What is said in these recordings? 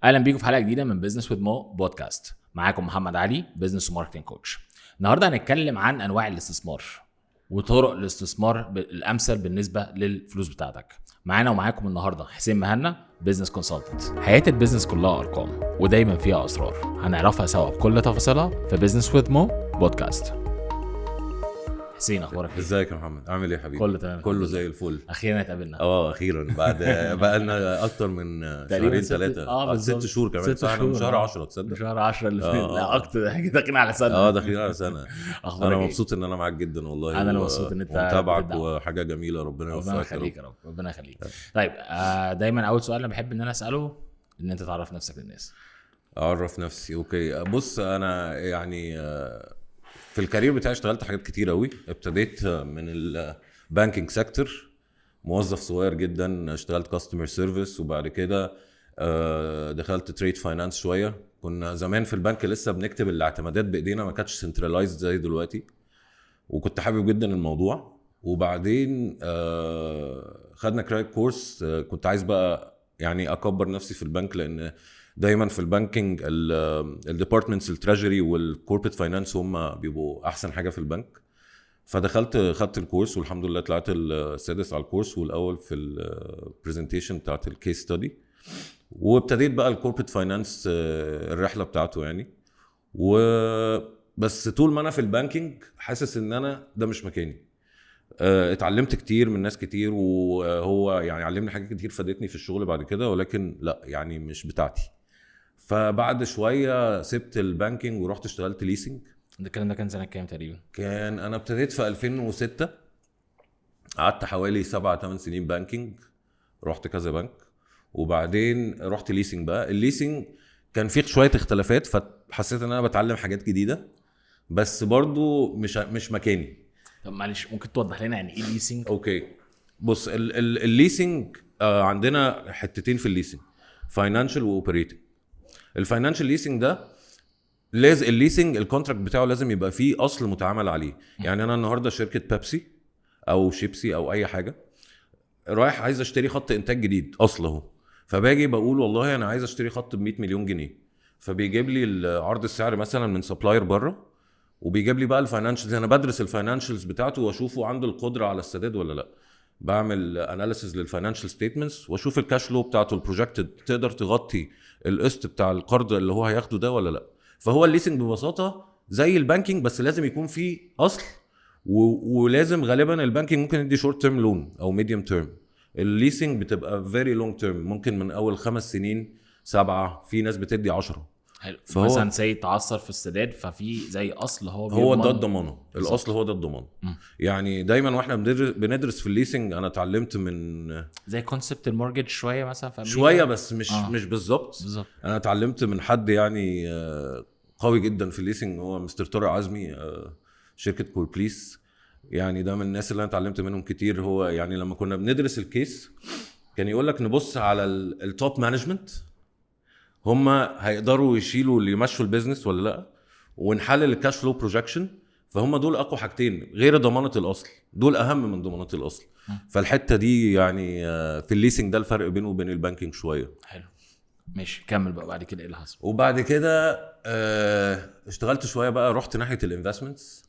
اهلا بيكم في حلقة جديدة من Business with Mo podcast. معاكم محمد علي، business و marketing coach. النهارده هنتكلم عن انواع الاستثمار وطرق الاستثمار الامثل بالنسبة للفلوس بتاعتك. معانا ومعاكم النهارده حسين مهنا، business consultant. حياة ال business كلها ارقام ودايما فيها اسرار، هنعرفها سوا بكل تفاصيلها في Business with Mo podcast. حسين، اخبارك ايه؟ ازيك يا محمد؟ عامل ايه يا حبيبي؟ كله تمام. كله زي الفل. اخيرا اتقابلنا. اه اخيرا، بعد بقى لنا اكتر من تقريباً شهرين ثلاثه. بالظبط. 6 شهور كمان. ست صح، أنا من شهور، شهر 10 من تصدق؟ شهر 10 اللي فات. لا اكتر، احنا داخلين على سنه. اه داخلين على سنه. اخبارك انا إيه؟ مبسوط ان انا معاك جدا والله. أنا اللي مبسوط إن أنت ومتابعك بتدعم. وحاجه جميله، ربنا ربنا يوفقك يا رب. يخليك يا رب، ربنا يخليك. طيب دايما اول سؤال انا بحب ان انا اساله ان انت تعرف نفسك للناس. اعرف نفسي، okay. بص، انا يعني في ال career بتاعي اشتغلت حاجات كتير قوي. ابتديت من ال banking sector، موظف صغير جدا، اشتغلت customer service، وبعد كده دخلت trade finance شويه. كنا زمان في البنك لسه بنكتب الاعتمادات بايدينا، ما كانتش centralized زي دلوقتي، وكنت حابب جدا الموضوع. وبعدين خدنا crash course. كنت عايز بقى يعني اكبر نفسي في البنك، لان دايما في ال banking ال departments ال treasury وال corporate finance هم بيبقوا احسن حاجة في البنك. فدخلت خدت ال course، والحمد لله طلعت السادس على ال course والاول في ال presentation بتاعت ال case study. وابتديت بقى ال corporate finance الرحلة بتاعته يعني. و بس طول ما انا في ال banking حاسس ان انا ده مش مكاني. اتعلمت كتير من ناس كتير، وهو يعني علمني حاجات كتير فادتني في الشغل بعد كده، ولكن لا، يعني مش بتاعتي. فبعد شوية سبت ال banking ورحت اشتغلت leasing. ده الكلام ده كان سنة كام تقريبا؟ كان انا ابتديت في 2006، قعدت حوالي 7 8 سنين banking، رحت كذا بنك، وبعدين رحت leasing. بقى ال leasing كان فيه شوية اختلافات، فحسيت ان انا بتعلم حاجات جديده، بس برضو مش مكاني. طب معلش، ممكن توضح لنا يعني ايه leasing؟ okay، بص، ال leasing عندنا حتتين في ال leasing، financial و operating. ال financial leasing ده لازم ال leasing ال contract بتاعه لازم يبقى فيه اصل متعامل عليه. يعني انا النهارده شركة بيبسي او شيبسي او اي حاجة رايح عايز اشتري خط انتاج جديد، اصل اهو، فباجي بقول والله انا عايز اشتري خط ب 100 مليون جنيه، فبيجيب لي عرض السعر مثلا من supplier بره، وبيجيب لي بقى ال financials. انا بدرس ال financials بتاعته واشوفه عنده القدرة على السداد ولا لا. بعمل analysis لل financial statements واشوف ال cash flow بتاعته ال projected تقدر تغطي القسط بتاع القرض اللي هو هياخده ده ولا لا. فهو ال leasing ببساطة زي ال banking، بس لازم يكون فيه اصل، ولازم غالبا ال banking ممكن يدي short term loan او medium term، ال leasing بتبقى very long term، ممكن من اول 5 سنين، 7، في ناس بتدي 10. حلو. مثلا سي تعثر في السداد، ففي زي اصل هو هو ده الضمانه، الاصل هو ده الضمان. يعني دايما واحنا بندرس في ال leasing انا اتعلمت من زي concept ال mortgage شوية مثلا في امريكا. شويه، بس مش مش بالظبط. بالظبط. انا اتعلمت من حد يعني قوي جدا في ال leasing، هو مستر طارق عزمي، شركة كوربليس. يعني ده من الناس اللي انا اتعلمت منهم كتير. هو يعني لما كنا بندرس ال case كان يقول لك نبص على ال top management، هم هيقدروا يشيلوا اللي يمشوا ال business ولا لا، ونحلل ال cash flow projection. فهم دول اقوى حاجتين غير ضمانه الاصل، دول اهم من ضمانه الاصل. فالحته دي يعني في ال leasing ده الفرق بينه وبين ال banking شويه. حلو، ماشي، كمل بقى، بعد كده ايه اللي حصل؟ وبعد كده اشتغلت شوية بقى، رحت ناحية ال investments،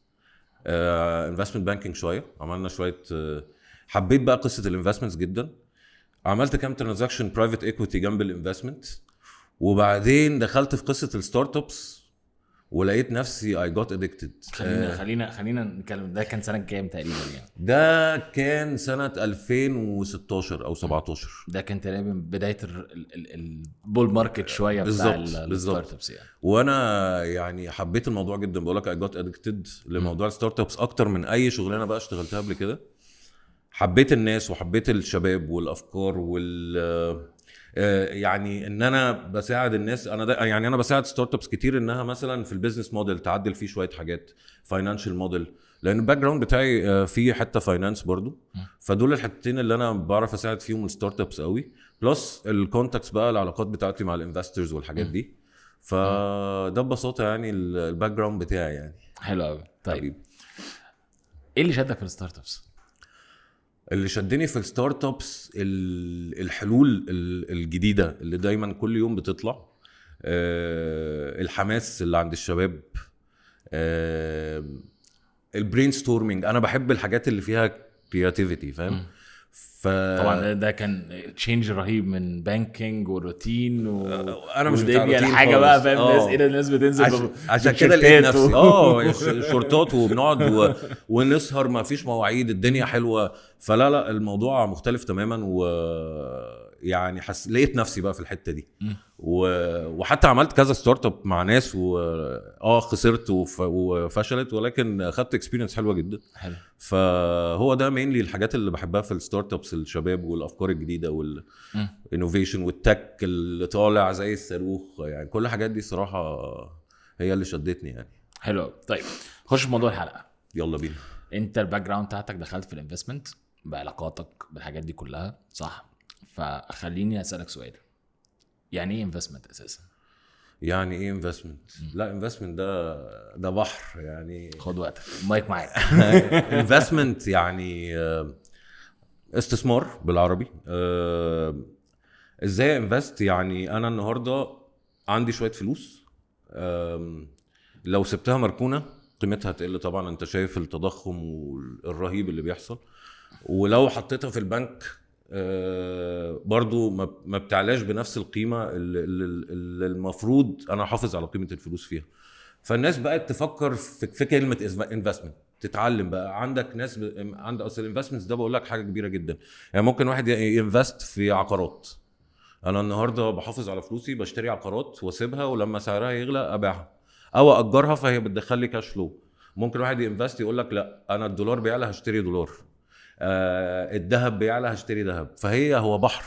investment banking شويه، عملنا شويه حبيت بقى قصة ال investments جدا. عملت كام transaction private equity جنب ال investment، وبعدين دخلت في قصة ال startups ولقيت نفسي I got addicted. خلينا نتكلم، ده كان سنة كام تقريبا يعني؟ ده كان سنة 2016 او 17. ده كان تقريبا بداية ال bull market شوية بتاع بالظبط. ال startups يعني. وانا يعني حبيت الموضوع جدا، بقول لك I got addicted لموضوع ال startups اكتر من اي شغلانة بقى اشتغلتها قبل كده. حبيت الناس وحبيت الشباب والافكار وال يعني ان انا بساعد الناس. انا ده يعني انا بساعد startups كتير انها مثلا في ال business model تعدل فيه شوية حاجات، financial model، لان ال background بتاعي فيه حتة finance برضو. فدول الحتتين اللي انا بعرف اساعد فيهم ال startups قوي، plus ال contacts بقى، العلاقات بتاعتي مع ال investors والحاجات دي. فده ببساطة يعني ال background بتاعي يعني. حلو قوي. طيب. حبيبي. ايه اللي شدك في ال startups؟ اللي شدني في ال startups الحلول الجديدة اللي دايما كل يوم بتطلع، الحماس اللي عند الشباب، ال brainstorming. انا بحب الحاجات اللي فيها creativity، فاهم؟ طبعا ده كان change رهيب من banking وروتين انا مش بتاع روتين حاجة بقى، فاهم؟ الناس ايه ده، الناس بتنزل عشان كده لقيت نفسي شورتات وبنقعد ونسهر، ما فيش مواعيد، الدنيا حلوة. فلا لا الموضوع مختلف تماما، ويعني لقيت نفسي بقى في الحتة دي. وحتى عملت كذا startup مع ناس خسرت وفشلت، ولكن خدت experience حلوة جدا. حلو. فهو ده mainly الحاجات اللي بحبها في ال startups، الشباب والافكار الجديدة وال innovation وال tech اللي طالع زي الصاروخ، يعني كل الحاجات دي صراحة هي اللي شدتني يعني. حلو. طيب خش في موضوع الحلقة، يلا بينا. انت ال background بتاعتك دخلت في ال investment بعلاقاتك بالحاجات دي كلها، صح؟ فخليني اسالك سؤال، يعني ايه investment اساسا؟ يعني ايه investment؟ لا investment ده بحر يعني، خد وقتك، مايك معاك. investment يعني استثمار بالعربي. ازاي invest؟ يعني انا النهارده عندي شوية فلوس، لو سبتها مركونة قيمتها تقل طبعا، انت شايف التضخم الرهيب اللي بيحصل. ولو حطيتها في البنك برضو ما بتعلاش بنفس القيمة اللي المفروض انا احافظ على قيمة الفلوس فيها. فالناس بقت تفكر في كلمة investment، تتعلم بقى. عندك ناس عند اصل ال investments ده بقول لك حاجة كبيرة جدا، يعني ممكن واحد ي invest في عقارات. انا النهارده بحافظ على فلوسي، بشتري عقارات واسيبها، ولما سعرها يغلى ابيعها او اجرها، فهي بتدخل لي cash flow. ممكن واحد ي invest يقول لك لا، انا الدولار بيعلى هشتري دولار، الذهب بيعلى هشتري ذهب. فهي هو بحر.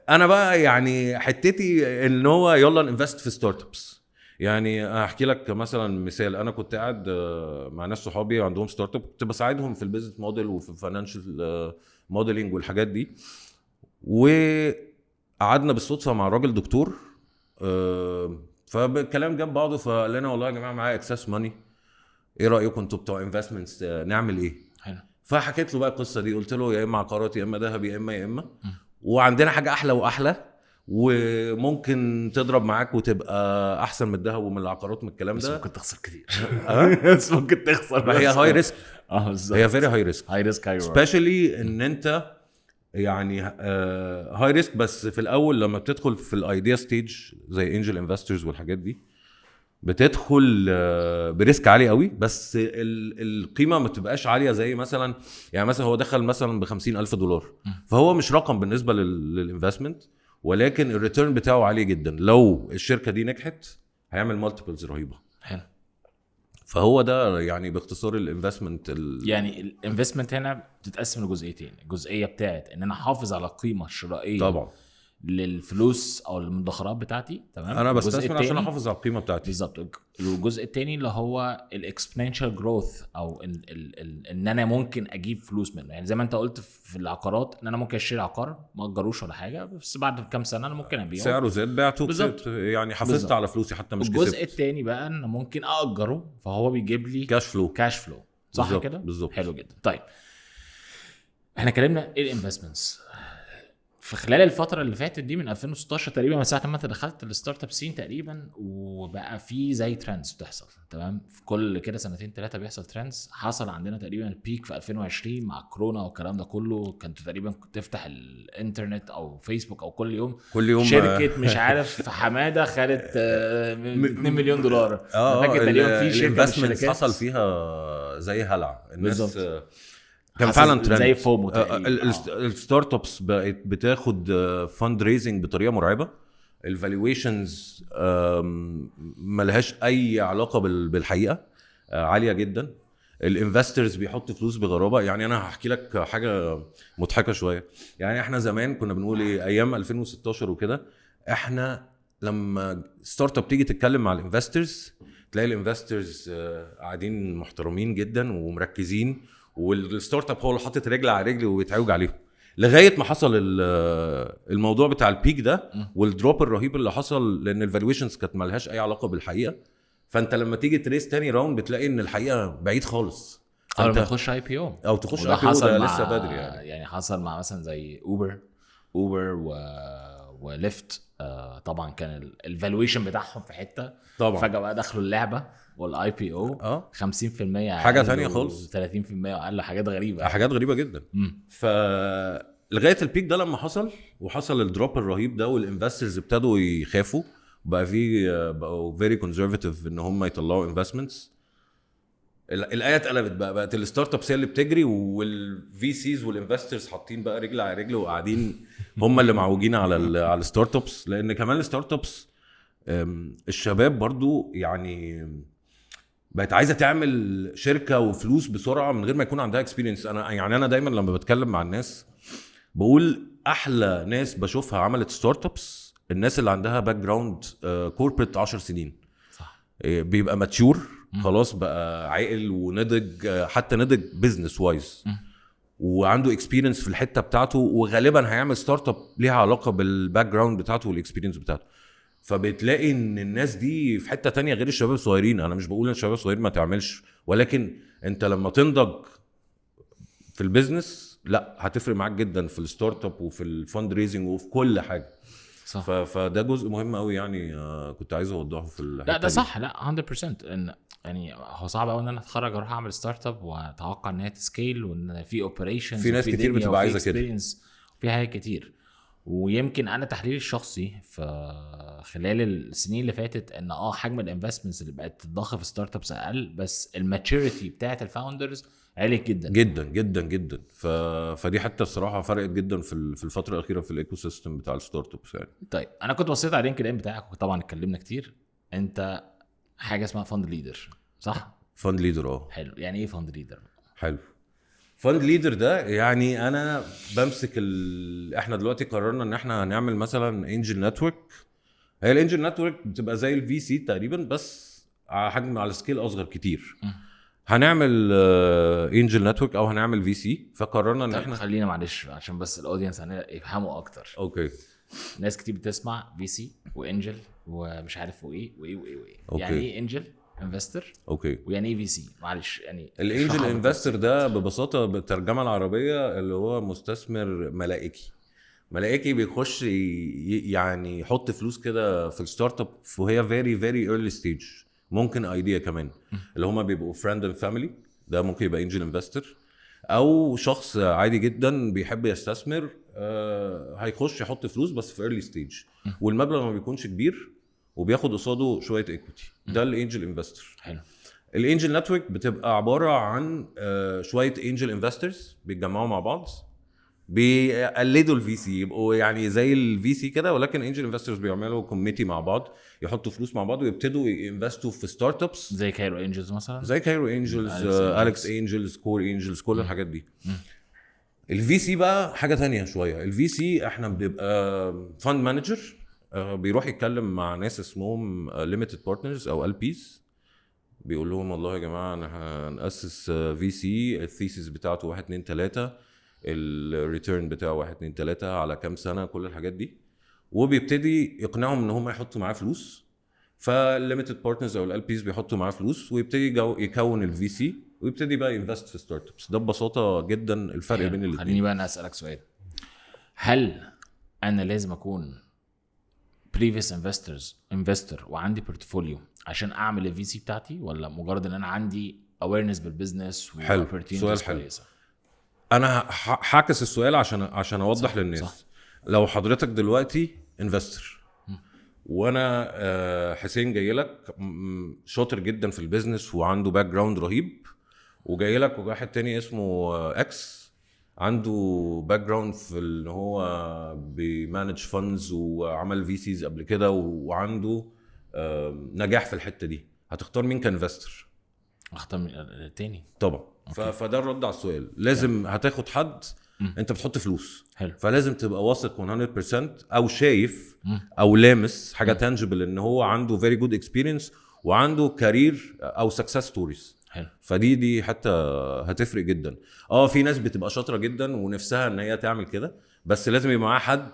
انا بقى يعني حتتي ان هو يلا ن invest في startups. يعني احكي لك مثلا مثال، انا كنت قاعد مع ناس صحابي عندهم startup، كنت بساعدهم في ال business model وفي ال financial modeling والحاجات دي. وقعدنا بالصدفة مع راجل دكتور، فالكلام جاب بعضه، فقال لنا والله يا جماعة معايا excess money، ايه رايكم انتوا بتوع investments نعمل ايه؟ حلو. فحكيت له بقى القصة دي، قلت له يا اما عقارات يا اما ذهب يا اما يا اما، وعندنا حاجة احلى واحلى وممكن تضرب معاك وتبقى احسن من الذهب ومن العقارات ومن الكلام بس ده. ممكن تخسر كتير. بس ممكن تخسر. ما هي high risk. بالظبط، هي very high risk. high risk high especially ان انت يعني high risk، بس في الاول لما بتدخل في ال idea stage زي angel investors والحاجات دي، بتدخل ب risk عالي قوي، بس القيمة ما تبقاش عالية. زي مثلا يعني مثلا هو دخل مثلا ب $50,000، فهو مش رقم بالنسبة لل investment، ولكن ال return بتاعه عالي جدا. لو الشركة دي نجحت هيعمل multiples رهيبة. حلو. فهو ده يعني باختصار ال investment. يعني ال investment هنا بتتقسم لجزئيتين، الجزئية بتاعت ان انا احافظ على القيمة الشرائية طبعا للفلوس او المدخرات بتاعتي، تمام؟ انا بستثمر عشان احافظ على القيمة بتاعتي. بالظبط. الجزء الثاني اللي هو ال exponential growth، او ان انا ممكن اجيب فلوس منه. يعني زي ما انت قلت في العقارات، ان انا ممكن اشتري عقار ما اجروش ولا حاجة، بس بعد كام سنة انا ممكن ابيعه، سعره زاد، بعته، يعني حافظت بالزبط على فلوسي حتى مش كسبت. الجزء الثاني بقى ان ممكن اجره، فهو بيجيب لي cash flow. cash flow، صح كده؟ بالظبط. حلو جدا. طيب احنا اتكلمنا ايه ال investments في خلال الفترة اللي فاتت دي من 2016 تقريبا، من ساعة ما انت دخلت ال startup scene تقريبا، وبقى في زي trends بتحصل، تمام؟ في كل كده سنتين ثلاثة بيحصل trends. حصل عندنا تقريبا ال peak في 2020 مع كورونا والكلام ده كله، كنت تقريبا تفتح الانترنت او فيسبوك او كل يوم شركة مش عارف حمادة خدت 2 مليون دولار. فاكر تقريبا في شركة investments حصل فيها زي هلع الناس، كان فعلا ترند زي FOMO. ال startups بقت بتاخد fundraising بطريقة مرعبة، ال valuations ملهاش اي علاقة بالحقيقة، عالية جدا. ال investors بيحطوا فلوس بغرابة. يعني انا هحكي لك حاجة مضحكة شوية. يعني احنا زمان كنا بنقول ايه ايام 2016 وكده، احنا لما startup تيجي تتكلم مع ال investors تلاقي ال investors قاعدين محترمين جدا ومركزين، وال startup هو اللي حاطط رجل على رجل وبيتعوج عليهم، لغاية ما حصل الموضوع بتاع ال peak ده وال drop الرهيب اللي حصل، لان ال valuations كانت مالهاش اي علاقة بالحقيقة. فانت لما تيجي ت raise تاني round بتلاقي ان الحقيقة بعيد خالص. او لما تخش IPO، او تخش IPO، ده لسه بدري يعني. يعني حصل مع مثلا زي اوبر و Lyft، طبعا كان ال valuation بتاعهم في حتة طبعا، فجاة بقى دخلوا اللعبة وال IPO 50% حاجة ثانية خالص، 30% اقل، حاجات غريبة، حاجات غريبة جدا. ف لغاية ال peak ده لما حصل، وحصل ال drop الرهيب ده، وال investors ابتدوا يخافوا، بقى في بقوا very conservative ان هم يطلعوا investments. الايه اتقلبت بقى، بقت ال startups هي اللي بتجري، وال VCs وال investors حاطين بقى رجل على رجل وقاعدين هم اللي معوجين على ال startups. لان كمان ال startups الشباب برضو يعني بقت عايزه تعمل شركة وفلوس بسرعة من غير ما يكون عندها experience. انا يعني انا دايما لما بتكلم مع الناس بقول احلى ناس بشوفها عملت startups الناس اللي عندها background corporate 10 سنين، صح، بيبقى mature خلاص، بقى عاقل ونضج، حتى نضج business wise، وعنده experience في الحتة بتاعته، وغالبا هيعمل startup ليها علاقة بال background بتاعته وال experience بتاعته. فبتلاقي ان الناس دي في حتة تانية غير الشباب الصغيرين. انا مش بقول ان الشباب الصغيرين ما تعملش، ولكن انت لما تنضج في ال business لا هتفرق معاك جدا في ال startup وفي ال fundraising وفي كل حاجة. صح. فده جزء مهم قوي يعني، كنت عايز اوضحه في الحتة. لا ده صح، لا 100%. ان يعني هو صعب قوي ان انا اتخرج اروح اعمل startup واتوقع ان هي ت scale، وان في operations، في ناس كتير بتبقى عايزه كده، في حاجات كتير. ويمكن انا تحليلي الشخصي في خلال السنين اللي فاتت ان حجم ال investments اللي بقت تتضخ في startups اقل، بس ال maturity بتاعه ال founders عليت جدا جدا جدا جدا. فدي حتى الصراحة فرقت جدا في الفترة الاخيرة في ال ecosystem بتاع ال startups يعني. طيب انا كنت بصيت على LinkedIn بتاعك، وطبعا اتكلمنا كتير، انت حاجة اسمها fund leader، صح؟ fund leader، اه. حلو، يعني ايه fund leader؟ حلو، fund leader ده يعني انا بمسك احنا دلوقتي قررنا ان احنا هنعمل مثلا angel network. هي ال angel network بتبقى زي ال VC تقريبا، بس على حجم، على scale اصغر كتير. هنعمل angel network او هنعمل VC. فقررنا ان احنا خلينا معلش عشان بس ال audience يفهموا اكتر. okay. ناس كتير بتسمع VC و angel ومش عارف وايه وايه وايه وايه. يعني ايه angel investor؟ okay. ويعني ايه VC؟ معلش يعني ال angel investor ده ببساطة بالترجمة العربية اللي هو مستثمر ملائكي. ملائكي بيخش يعني يحط فلوس كده في ال startup وهي very very early stage، ممكن idea كمان، اللي هما بيبقوا friend and family. ده ممكن يبقى angel investor، او شخص عادي جدا بيحب يستثمر، هيخش يحط فلوس بس في early stage، والمبلغ ما بيكونش كبير، وبياخد قصاده شوية equity. ده ال angel investor. حلو. ال angel network بتبقى عبارة عن شوية angel investors بيتجمعوا مع بعض، بيقلدوا ال VC، يبقوا يعني زي ال VC كده، ولكن angel investors بيعملوا committee مع بعض، يحطوا فلوس مع بعض ويبتدوا ي invest وا في startups، زي Cairo Angels مثلا، زي Cairo Angels، Alex Angels، Core Angels، كل الحاجات دي. ال VC بقى حاجة تانية شوية. ال VC احنا بنبقى fund manager بيروح يتكلم مع ناس اسمهم limited partners او LPs، بيقول لهم والله يا جماعة انا هنأسس VC، ال thesis بتاعته 1 2 3، ال return بتاعه 1 2 3 على كام سنة، كل الحاجات دي، وبيبتدي يقنعهم ان هم يحطوا معاه فلوس. فال limited partners او ال LPs بيحطوا معاه فلوس، ويبتدي يكون ال VC، ويبتدي بقى invest في startups. ده ببساطة جدا الفرق بين الاثنين. خليني بقى انا اسالك سؤال، هل انا لازم اكون previous investor وعندي portfolio عشان اعمل ال VC بتاعتي، ولا مجرد ان انا عندي awareness بال business و opportunities كويسة؟ انا هعكس السؤال عشان اوضح صح للناس. صح. لو حضرتك دلوقتي investor وانا حسين جاي لك شاطر جدا في ال business وعنده background رهيب، وجاي لك واحد تاني اسمه X عنده background في ان هو بي manage funds وعمل VCs قبل كده وعنده نجاح في الحتة دي، هتختار مين ك investor؟ اختار التاني طبعا. فده الرد على السؤال. لازم هتاخد حد انت بتحط فلوس. حلو. فلازم تبقى واثق 100% او شايف او لامس حاجة tangible ان هو عنده very good experience وعنده career او success stories. حلو. فدي حتى هتفرق جدا. في ناس بتبقى شاطرة جدا ونفسها ان هي تعمل كده، بس لازم يبقى معاها حد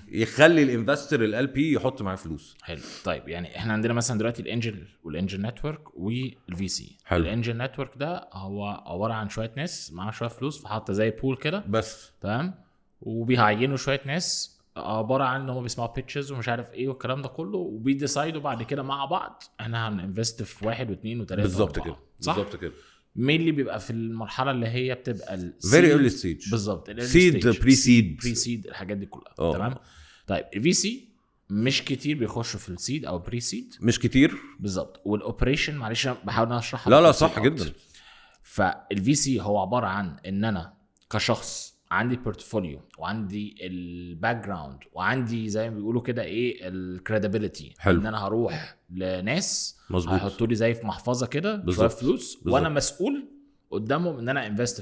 يخلي ال investor ال LP يحط معاه فلوس. حلو. طيب يعني احنا عندنا مثلا دلوقتي ال angel وال angel network وال VC. حلو. ال angel network ده هو عبارة عن شوية ناس معاها شوية فلوس، فحاطه زي pool كده بس، تمام، وبيعينوا شوية ناس عبارة عن ان هم بيسمعوا pitches ومش عارف ايه والكلام ده كله، وبي decide وا بعد كده مع بعض احنا هن invest في واحد واثنين وثلاثة. بالظبط كده. صح؟ بالظبط كده. mainly بيبقى في المرحلة اللي هي بتبقى ال very early stage. بالظبط. seed، pre-seed. pre-seed، الحاجات دي كلها. اه. تمام. طيب ال VC مش كتير بيخشوا في ال seed او pre-seed. مش كتير. بالظبط. وال operation، معلش أنا بحاول ان انا اشرحها لا لا، بالتفصيل صح أكتر. جدا. فال VC هو عبارة عن ان انا كشخص عندي portfolio وعندي ال background وعندي زي ما بيقولوا كده ايه ال credibility. حلو. ان انا هروح لناس هيحطوا لي زي في محفظة كده شوية فلوس، وانا مسؤول قدامهم ان انا invest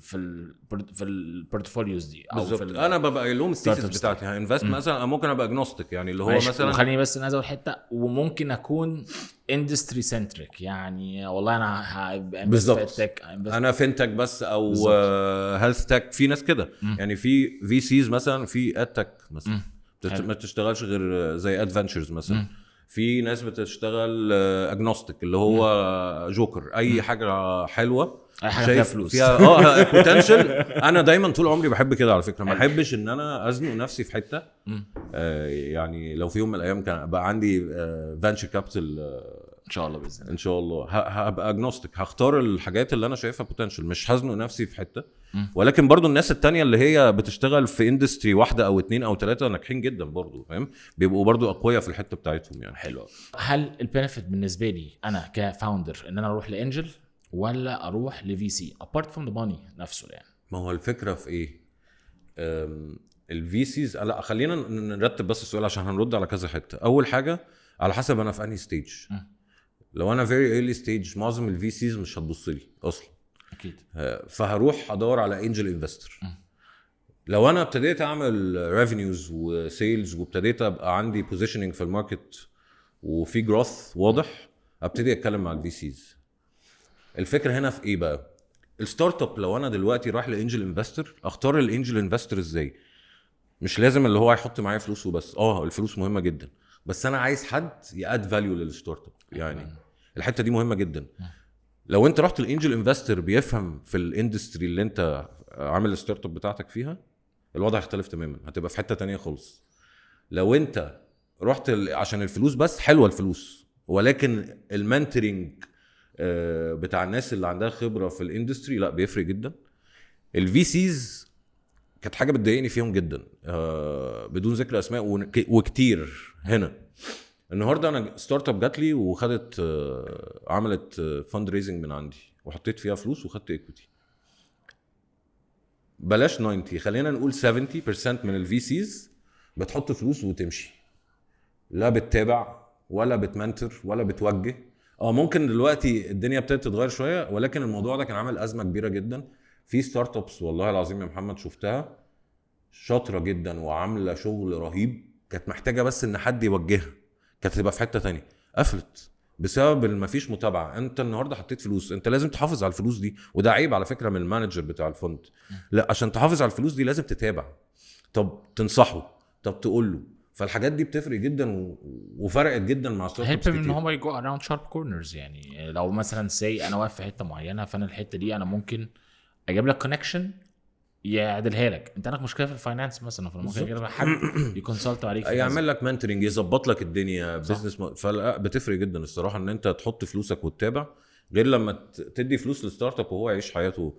في ال portfolios دي او بالظبط. في ال انا ببقى قايل لهم ال thesis startups. بتاعتي، ه invest مثلا، أنا ممكن ابقى agnostic، يعني اللي هو معلش، مثلا وخليني بس نزود حتة، وممكن اكون industry centric، يعني والله انا هبقى invest في tech. انا fintech بس او health tech. في ناس كده، يعني في VCs مثلا في edtech مثلا ما بتشتغلش غير زي Edventures مثلا. في ناس بتشتغل agnostic، اللي هو جوكر، اي حاجة حلوه. اي حاجة فيها شايف فلوس. فيها potential. انا دايما طول عمري بحب كده على فكره، ما احبش ان انا ازنق نفسي في حته. يعني لو في يوم من الايام كان بقى عندي venture capital، ان شاء الله، باذن الله. ان شاء الله، هبقى agnostic، هختار الحاجات اللي انا شايفها potential، مش هزنق نفسي في حته. ولكن برضو الناس التانية اللي هي بتشتغل في industry واحدة او اتنين او تلاتة ناجحين جدا برضو، فاهم؟ بيبقوا برضو اقوياء في الحتة بتاعتهم يعني. حلو. هل ال benefit بالنسبة لي انا ك founder ان انا اروح ل angel ولا اروح ل VC، apart from the money نفسه يعني؟ ما هو الفكرة في ايه؟ ال VCs، لا خلينا نرتب بس السؤال عشان هنرد على كذا حته. اول حاجه، على حسب انا في انهي stage. لو انا very early stage، معظم ال VCs مش هتبص لي اصلا. فهروح ادور على angel investor. لو انا ابتديت اعمل revenues و sales وابتديت ابقى عندي positioning في ال market وفي growth واضح، ابتدي اتكلم مع ال VCs. الفكرة هنا في ايه بقى؟ ال startup، لو انا دلوقتي رايح ل angel investor، اختار ال angel investor ازاي؟ مش لازم اللي هو هيحط معايا فلوس وبس. الفلوس مهمة جدا، بس انا عايز حد ي add value لل startup، يعني الحتة دي مهمة جدا. لو انت رحت ال angel investor بيفهم في ال industry اللي انت عامل ال startup بتاعتك فيها، الوضع هيختلف تماما، هتبقى في حتة تانية خالص. لو انت رحت عشان الفلوس بس، حلوة الفلوس، ولكن ال mentoring بتاع الناس اللي عندها خبره في ال industry لا بيفرق جدا. ال VCs كانت حاجة بتضايقني فيهم جدا، بدون ذكر اسماء، وكتير هنا. النهارده انا startup جات لي وخدت عملت fundraising من عندي وحطيت فيها فلوس وخدت equity. بلاش 90، خلينا نقول 70% من ال VCs بتحط فلوس وتمشي، لا بتتابع ولا بت mentor ولا بتوجه. ممكن دلوقتي الدنيا ابتدت تتغير شويه، ولكن الموضوع ده كان عامل ازمة كبيرة جدا في startups. والله العظيم يا محمد شفتها شاطرة جدا وعامله شغل رهيب، كانت محتاجه بس ان حد يوجهها، كانت هتبقى في حتة تانية. قفلت بسبب ان مفيش متابعه. انت النهارده حطيت فلوس، انت لازم تحافظ على الفلوس دي، وده عيب على فكرة من ال manager بتاع ال fund. لا، عشان تحافظ على الفلوس دي لازم تتابع، طب تنصحه، طب تقول له. فالحاجات دي بتفرق جدا وفرقت جدا مع startups help ان كتير. هم ي go around sharp corners. يعني لو مثلا say انا واقف في حتة معينه، فانا الحتة دي انا ممكن اجيب لك connection يعدلها لك. انت عندك مشكلة في ال finance مثلا، فانا ممكن اجيب لك حد ي consult عليك في كذا. يعمل لك mentoring، يظبط لك الدنيا business. فلا بتفرق جدا الصراحة ان انت تحط فلوسك وتتابع، غير لما تدي فلوس لل startup وهو يعيش حياته،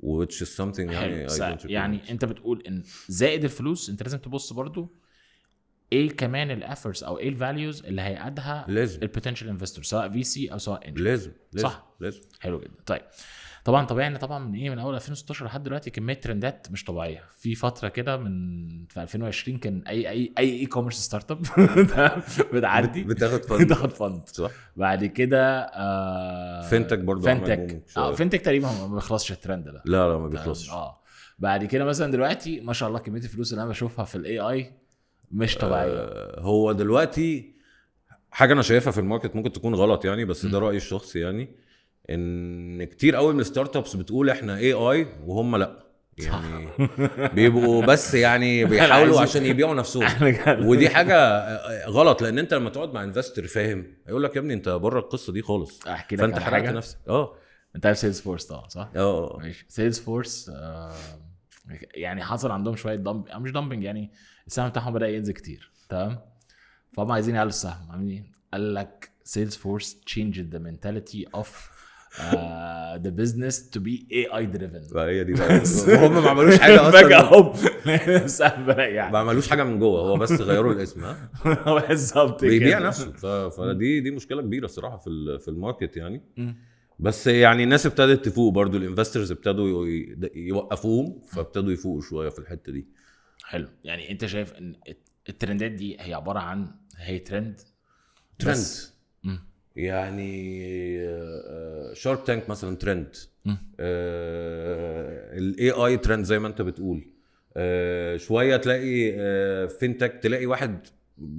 which is something يعني حلو. I don't recommend. يعني انت بتقول ان زائد الفلوس انت لازم تبص برضو ايه كمان ال efforts او ايه ال values اللي هي add ها لازم. ال potential investor، سواء VC او سواء angel. لازم لازم. صح. لازم. حلو جدا. طيب طبعا طبيعي ان طبعا من ايه، من اول 2016 لحد دلوقتي كمية ترندات مش طبيعيه. في فترة كده من في 2020 كان اي e-commerce startup بتعدي بتاخد fund. بتاخد fund. بعد كده fintech برضو عمل fintech. booming شوية. fintech تقريبا ما بيخلصش الترند ده. لا لا، ما بيخلصش. بعد كده مثلا دلوقتي ما شاء الله كمية الفلوس اللي انا بشوفها في ال AI مش طبيعيه. هو دلوقتي حاجة انا شايفها في ال market، ممكن تكون غلط يعني، بس ده رايي الشخصي يعني، ان كتير قوي من ال startups بتقول احنا AI وهم لا. يعني بيبقوا بس يعني بيحاولوا عشان يبيعوا نفسهم، ودي حاجة غلط، لان انت لما تقعد مع investor فاهم هيقول لك يا ابني انت بره القصة دي خالص. احكي لك فانت على حرقت حاجة. نفسك. انت عارف Salesforce طبعا، صح؟ اه. ماشي، Salesforce يعني حصل عندهم شوية dump، مش dumping، يعني السهم بتاعهم بدا ينزل كتير، تمام؟ فهم عايزين يعلوا السهم، عاملين ايه؟ قال لك Salesforce changed the mentality of the business to be AI driven. هي دي بقى، وهم ما عملوش حاجة فجأة اصلا. هوب، السهم بدأ يعني. ما عملوش حاجة من جوه، هو بس غيروا الاسم، ها. بالظبط كده. بيبيع نفسه. فدي مشكلة كبيرة الصراحة في ال market يعني. بس يعني الناس ابتدت تفوق برضو، ال investors ابتدوا يوقفوهم، فابتدوا يفوقوا شوية في الحتة دي. حلو، يعني انت شايف ان الترندات دي هي عبارة عن هي ترند؟ ترند. بس. يعني Shark Tank مثلا ترند، ال AI trend زي ما انت بتقول، شوية تلاقي fintech، تلاقي واحد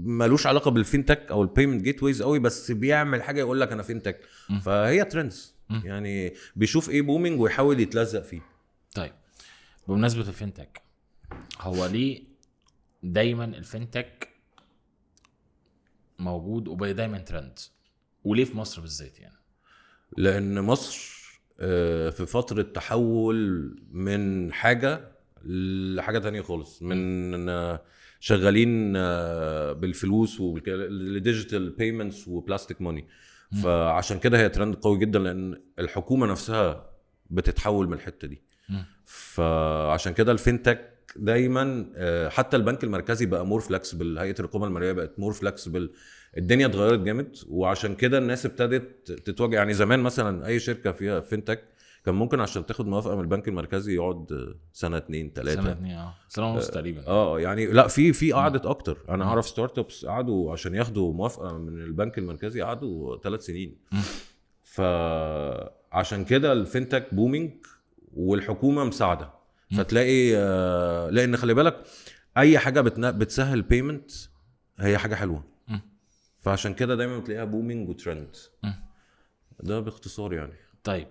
ملوش علاقة بال fintech او ال payment gateways قوي، بس بيعمل حاجة يقول لك انا fintech. فهي trends، يعني بيشوف ايه booming ويحاول يتلزق فيه. طيب، بمناسبة ال fintech، هو ليه دايما ال fintech موجود وبقى دايما ترند، وليه في مصر بالذات يعني؟ لان مصر في فترة تحول من حاجة لحاجة تانية خالص، من شغالين بالفلوس ل digital payments و plastic money، فعشان كده هي ترند قوي جدا، لان الحكومة نفسها بتتحول من الحتة دي. فعشان كده ال fintech دايما، حتى البنك المركزي بقى more flexible، هيئة الرقابة المالية بقت more flexible، الدنيا اتغيرت جامد، وعشان كده الناس ابتدت تتواجه. يعني زمان مثلا اي شركة فيها fintech كان ممكن عشان تاخد موافقة من البنك المركزي يقعد سنه، اتنين، تلاته. سنه، اتنين، سنة ونص تقريبا. اه، يعني لا، في قعدت اكتر. انا اعرف startups قعدوا عشان ياخدوا موافقة من البنك المركزي قعدوا 3 سنين. فعشان كده ال fintech booming والحكومة مساعده، فتلاقي لان خلي بالك اي حاجة بتسهل payment هي حاجة حلوه. فعشان كده دايما بتلاقيها booming و trend. ده باختصار يعني. طيب،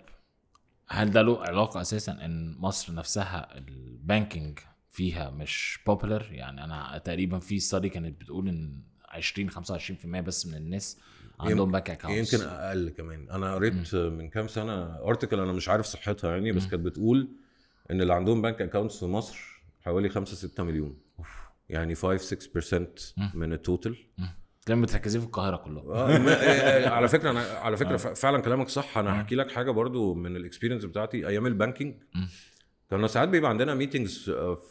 هل ده له علاقة اساسا ان مصر نفسها ال banking فيها مش popular؟ يعني انا تقريبا في study كانت بتقول ان 20 25% بس من الناس عندهم bank accounts. يمكن اقل كمان. انا قريت من كام سنة article، انا مش عارف صحتها يعني، بس كانت بتقول ان اللي عندهم bank accounts في مصر حوالي 5 6 مليون، يعني 5 6% من ال total. تلاقيهم متركزين في القاهرة كلهم. على فكرة انا على فكرة فعلا كلامك صح. انا هحكي لك حاجة برضو من ال experience بتاعتي ايام ال banking. كنا ساعات بيبقى عندنا meetings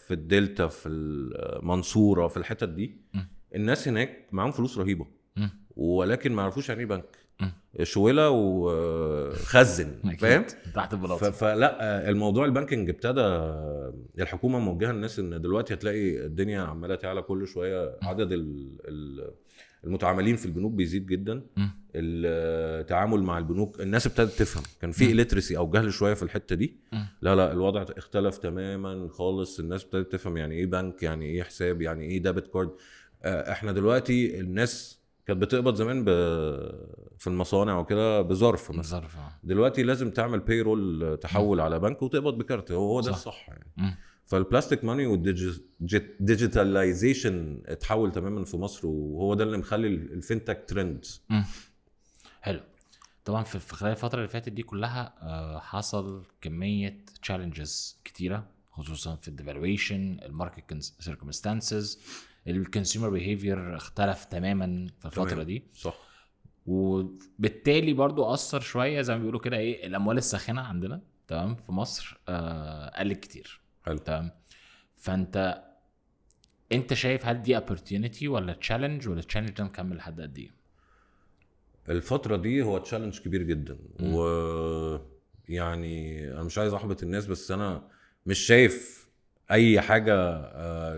في الدلتا، في المنصوره، في الحتت دي. الناس هناك معاهم فلوس رهيبه، ولكن ما يعرفوش يعني ايه بنك، شويله وخزن. أكيد. فاهم؟ تحت البلاطه. فلا، الموضوع ال banking ابتدى الحكومة موجهة الناس ان دلوقتي هتلاقي الدنيا عماله تعلى كل شويه، عدد المتعاملين في البنوك بيزيد جدا. التعامل مع البنوك الناس ابتدت تفهم، كان في illiteracy او جهل شوية في الحتة دي. لا لا، الوضع اختلف تماما خالص، الناس ابتدت تفهم يعني ايه بنك، يعني ايه حساب، يعني ايه debit card. احنا دلوقتي الناس كانت بتقبض زمان في المصانع وكده بظرف مثلا. ظرف، آه. دلوقتي لازم تعمل payroll، تحول على بنك وتقبض بكارت، هو ده صح. الصح يعني. فال plastic money وال digitalization اتحول تماما في مصر، وهو ده اللي مخلي ال fintech trend. حلو. طبعا في خلال الفترة اللي فاتت دي كلها حصل كمية challenges كتيرة، خصوصا في ال devaluation، ال market circumstances، ال consumer behavior اختلف تماما في الفترة دي. وبالتالي برضو اثر شوية، زي ما بيقولوا كده ايه، الاموال الساخنة عندنا، تمام، في مصر قلت كتير. تمام، فانت شايف هل دي opportunity ولا challenge، ولا challenge ده مكمل لحد قد ايه؟ الفترة دي هو challenge كبير جدا، و يعني انا مش عايز احبط الناس، بس انا مش شايف اي حاجة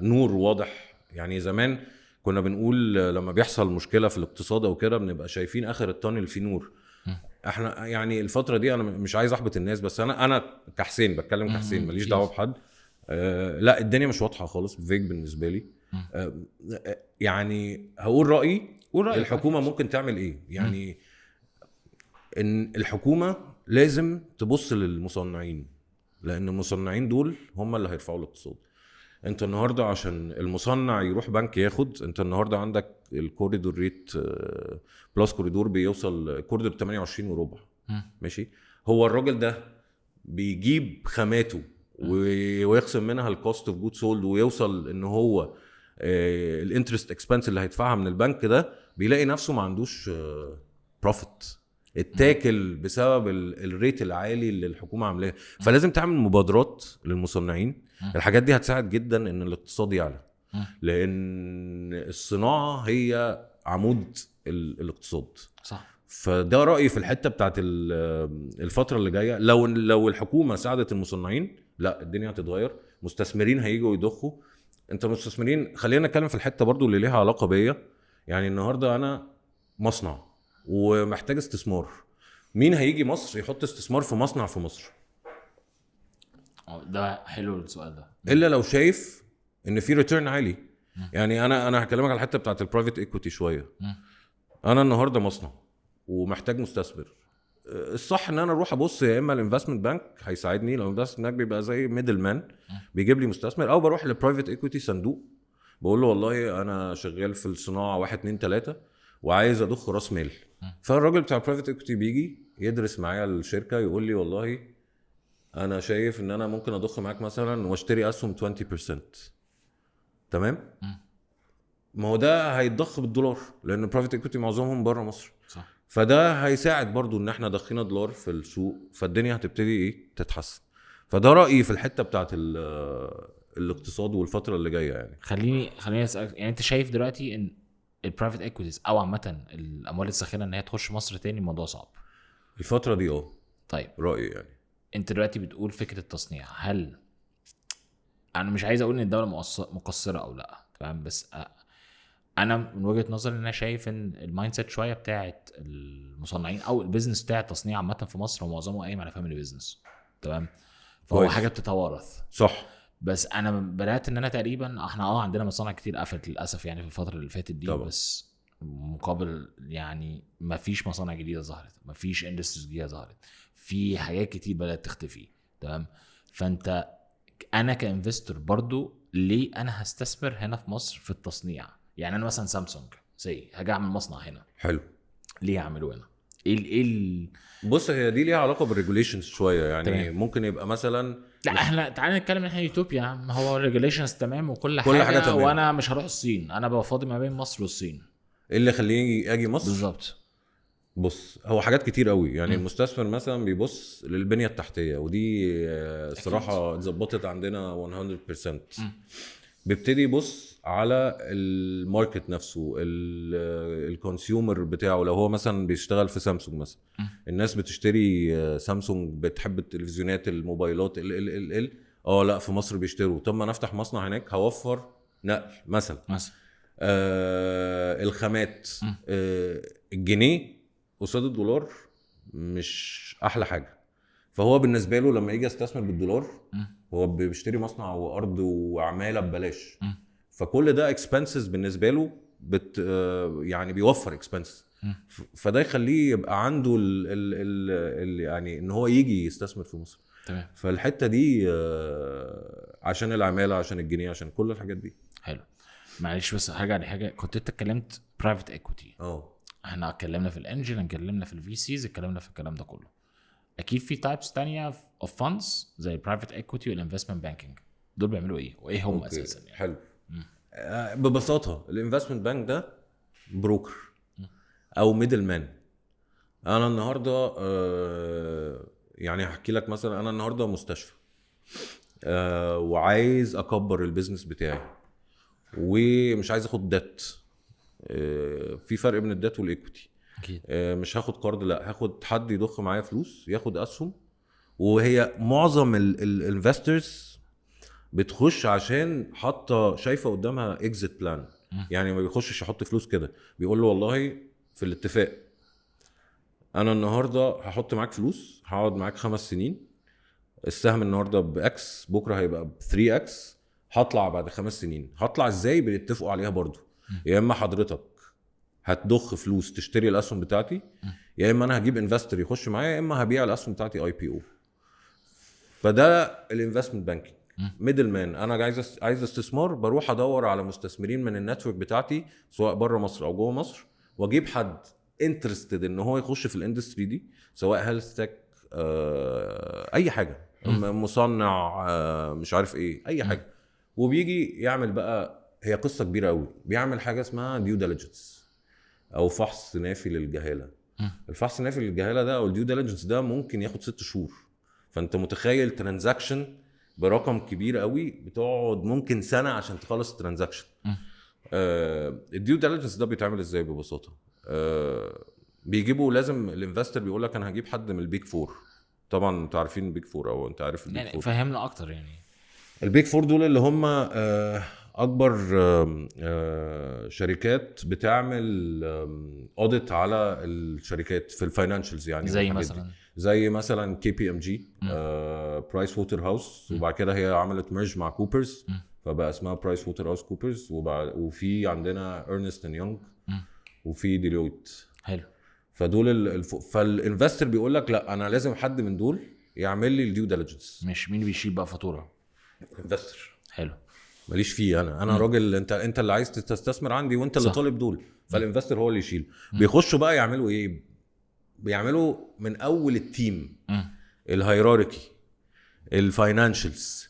نور واضح. يعني زمان كنا بنقول لما بيحصل مشكلة في الاقتصاد او كده بنبقى شايفين اخر ال tunnel فيه نور. احنا يعني الفترة دي انا مش عايز احبط الناس، بس انا كحسين بتكلم، كحسين ماليش دعوة بحد، لا، الدنيا مش واضحة خالص، vague بالنسبة لي. يعني هقول رأيي. قول رأيك. الحكومة ممكن تعمل ايه؟ يعني ان الحكومة لازم تبص للمصنعين. لان المصنعين دول هم اللي هيرفعوا الاقتصاد. انت النهارده عشان المصنع يروح بنك ياخد، انت النهارده عندك ال corridor rate plus corridor بيوصل كوريدور 28 وربع. ماشي، هو الراجل ده بيجيب خاماته ويخصم منها ال cost of goods sold، ويوصل ان هو ال interest expense اللي هيدفعها من البنك ده، بيلاقي نفسه ما عندوش profit، اتاكل بسبب ال rate العالي اللي الحكومة عاملاه. فلازم تعمل مبادرات للمصنعين. الحاجات دي هتساعد جدا ان الاقتصاد يعلى، لان الصناعة هي عمود الاقتصاد. صح. فده رايي في الحتة بتاعت الفترة اللي جاية. لو الحكومة ساعدت المصنعين، لا الدنيا هتتغير، مستثمرين هيجوا يضخوا. انت مستثمرين، خلينا نتكلم في الحتة برضو اللي ليها علاقة بيا. يعني النهارده انا مصنع ومحتاج استثمار، مين هيجي مصر يحط استثمار في مصنع في مصر؟ ده حلو السؤال ده. الا لو شايف ان في return عالي. يعني انا هكلمك على الحتة بتاعت ال private equity شوية. انا النهارده مصنع ومحتاج مستثمر، الصح ان انا اروح ابص يا اما ال investment bank هيساعدني، لو ال investment bank بيبقى زي middle man بيجيب لي مستثمر، او بروح ل private equity صندوق بقول له والله انا شغال في الصناعة 1 2 3 وعايز اضخ راس مال. فالراجل بتاع private equity بيجي يدرس معايا الشركة، يقول لي والله انا شايف ان انا ممكن اضخ معاك مثلا واشتري اسهم 20%. تمام؟ ما هو ده هيتضخ بالدولار، لان private equity معظمهم بره مصر. صح. فده هيساعد برضو ان احنا ضخينا دولار في السوق، فالدنيا هتبتدي ايه تتحسن. فده رايي في الحتة بتاعت الاقتصاد والفترة اللي جاية. يعني خليني اسالك، يعني انت شايف دلوقتي ان ال private equities او عامة الاموال الساخنة ان هي تخش مصر تاني الموضوع صعب الفترة دي؟ طيب رايي يعني انت دلوقتي بتقول فكرة التصنيع، هل انا مش عايز اقول ان الدولة مقصرة او لا، تمام، بس انا من وجهه نظري ان انا شايف ان ال mindset شوية بتاعت المصنعين او ال business بتاع التصنيع عامة في مصر هو معظمه قايم على family business، تمام، فهو حاجة بتتوارث. صح. بس انا بدات ان انا تقريبا احنا عندنا مصانع كتير قفلت للاسف يعني في الفترة اللي فاتت دي طبعا. بس مقابل يعني ما فيش مصانع جديدة ظهرت، ما فيش industries جديدة ظهرت، في حاجات كتير بدات تختفي، تمام. فانت انا ك investor برضو ليه انا هستثمر هنا في مصر في التصنيع؟ يعني انا مثلا سامسونج say هاجي اعمل مصنع هنا، حلو، ليه اعمله هنا؟ ايه بص، هي دي ليها علاقة بال regulations شوية يعني. تمام. ممكن يبقى مثلا لا احنا تعالى نتكلم احنا يوتوبيا، ما هو regulations تمام وكل حاجة تمام. وانا مش هروح الصين، انا ببقى فاضي ما بين مصر والصين. ايه اللي خليني اجي مصر بالظبط؟ بص، هو حاجات كتير قوي يعني. المستثمر مثلا بيبص للبنيه التحتية، ودي الصراحة اتظبطت عندنا 100%. بيبتدي يبص على ال market نفسه، ال consumer بتاعه. لو هو مثلا بيشتغل في سامسونج مثلا، الناس بتشتري سامسونج، بتحب التلفزيونات، الموبايلات، ال ال ال ال لا في مصر بيشتروا، طب ما نفتح مصنع هناك هوفر نقل مثلا. الخامات، الجنيه قصاد الدولار مش احلى حاجة، فهو بالنسبة له لما يجي يستثمر بالدولار هو بيشتري مصنع وارض وعماله ببلاش، فكل ده expenses بالنسبة له يعني بيوفر expenses، فده يخليه يبقى عنده ال ال ال يعني ان هو يجي يستثمر في مصر. تمام. فالحته دي عشان العمالة، عشان الجنيه، عشان كل الحاجات دي. حلو. معلش بس هرجع لحاجة، كنت انت اتكلمت private equity، احنا اتكلمنا في ال angel، اتكلمنا في ال VCs، اتكلمنا في الكلام ده كله. اكيد في types تانية of funds زي ال private equity وال investment banking، دول بيعملوا ايه وايه هم اساسا يعني؟ حلو. ببساطة ال investment bank ده broker او middle man. انا النهارده يعني هحكي لك مثلا، انا النهارده مستشفى وعايز اكبر ال business بتاعي ومش عايز اخد ديت. في فرق بين ال debt وال equity. اكيد. مش هاخد قرض، لا هاخد حد يضخ معايا فلوس، ياخد اسهم. وهي معظم ال investors بتخش عشان حاطه شايفه قدامها exit plan. يعني ما بيخشش يحط فلوس كده، بيقول له والله في الاتفاق انا النهارده هحط معاك فلوس، هقعد معاك 5 سنين، السهم النهارده ب X، بكره هيبقى ب 3 X، هطلع بعد 5 سنين. هطلع ازاي؟ بيتفقوا عليها برضو. يا اما حضرتك هتضخ فلوس تشتري الاسهم بتاعتي، يا اما انا هجيب investor يخش معايا، يا اما هبيع الاسهم بتاعتي IPO. فده ال investment banking middle man. انا عايز استثمار، بروح ادور على مستثمرين من ال network بتاعتي سواء بره مصر او جوه مصر، واجيب حد interested ان هو يخش في ال industry دي، سواء health tech، اي حاجه، مصنع، مش عارف ايه، اي حاجه. وبيجي يعمل بقى، هي قصة كبيرة قوي، بيعمل حاجة اسمها due diligence او فحص نافي للجهاله. الفحص النافي للجهاله ده او ال due diligence ده ممكن ياخد 6 شهور. فانت متخيل transaction برقم كبير قوي بتقعد ممكن سنة عشان تخلص ال transaction. ال due diligence ده بيتعمل ازاي؟ ببساطة بيجيبوا، لازم ال investor بيقول لك انا هجيب حد من ال Big Four. طبعا انتوا عارفين ال Big Four او انت عارف ال Big يعني Four. فهمنا اكتر يعني. ال Big Four دول اللي هم اكبر آم، آه، شركات بتعمل audit على الشركات في ال financials يعني زي والحاجات دي. مثلا؟ زي مثلا كي بي ام جي، برايس ووتر هاوس، وبعد كده هي عملت merge مع Coopers فبقى اسمها برايس ووتر هاوس كوبرز، وفي عندنا Ernst and Young وفي Deloitte. فدول فال investor بيقول لك لا، انا لازم حد من دول يعمل لي ال due diligence. مش مين بيشيل بقى فاتوره؟ investor. ماليش فيه انا، انا راجل، انت اللي عايز تستثمر عندي وانت اللي طالب دول، فال investor هو اللي يشيل. بيخشوا بقى يعملوا ايه؟ بيعملوا من اول ال team، ال hierarchy، ال financials،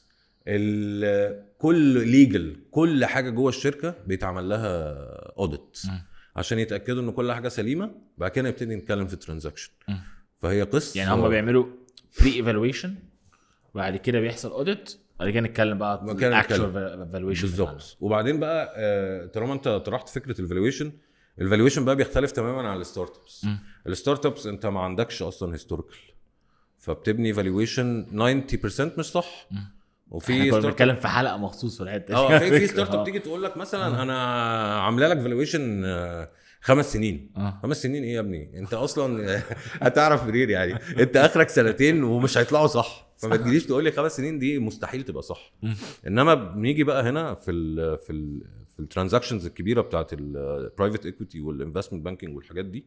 كل legal، كل حاجة جوه الشركة بيتعمل لها audit عشان يتاكدوا ان كل حاجة سليمه. بعد كده نبتدي نتكلم في ال transaction. فهي قصه. يعني هم بيعملوا pre evaluation، بعد كده بيحصل audit، بعد كده نتكلم بقى بعد كده actual نتكلم. valuation. بالظبط. وبعدين بقى طالما انت طرحت فكرة ال valuation، ال valuation بقى بيختلف تماما عن ال startups. ال startups انت ما عندكش اصلا historical، فبتبني valuation 90% مش صح. وفي احنا كنا startup بنتكلم في حلقة مخصوص في الحتة دي. اه، في startup تيجي تقول لك مثلا انا عامله لك valuation 5 سنين. 5 سنين ايه يا ابني؟ انت اصلا هتعرف منين؟ يعني انت اخرك سنتين ومش هيطلعوا صح، فما تجيليش تقول لي 5 سنين، دي مستحيل تبقى صح. انما بنيجي بقى هنا في ال transactions الكبيرة بتاعت ال private equity وال investment banking والحاجات دي،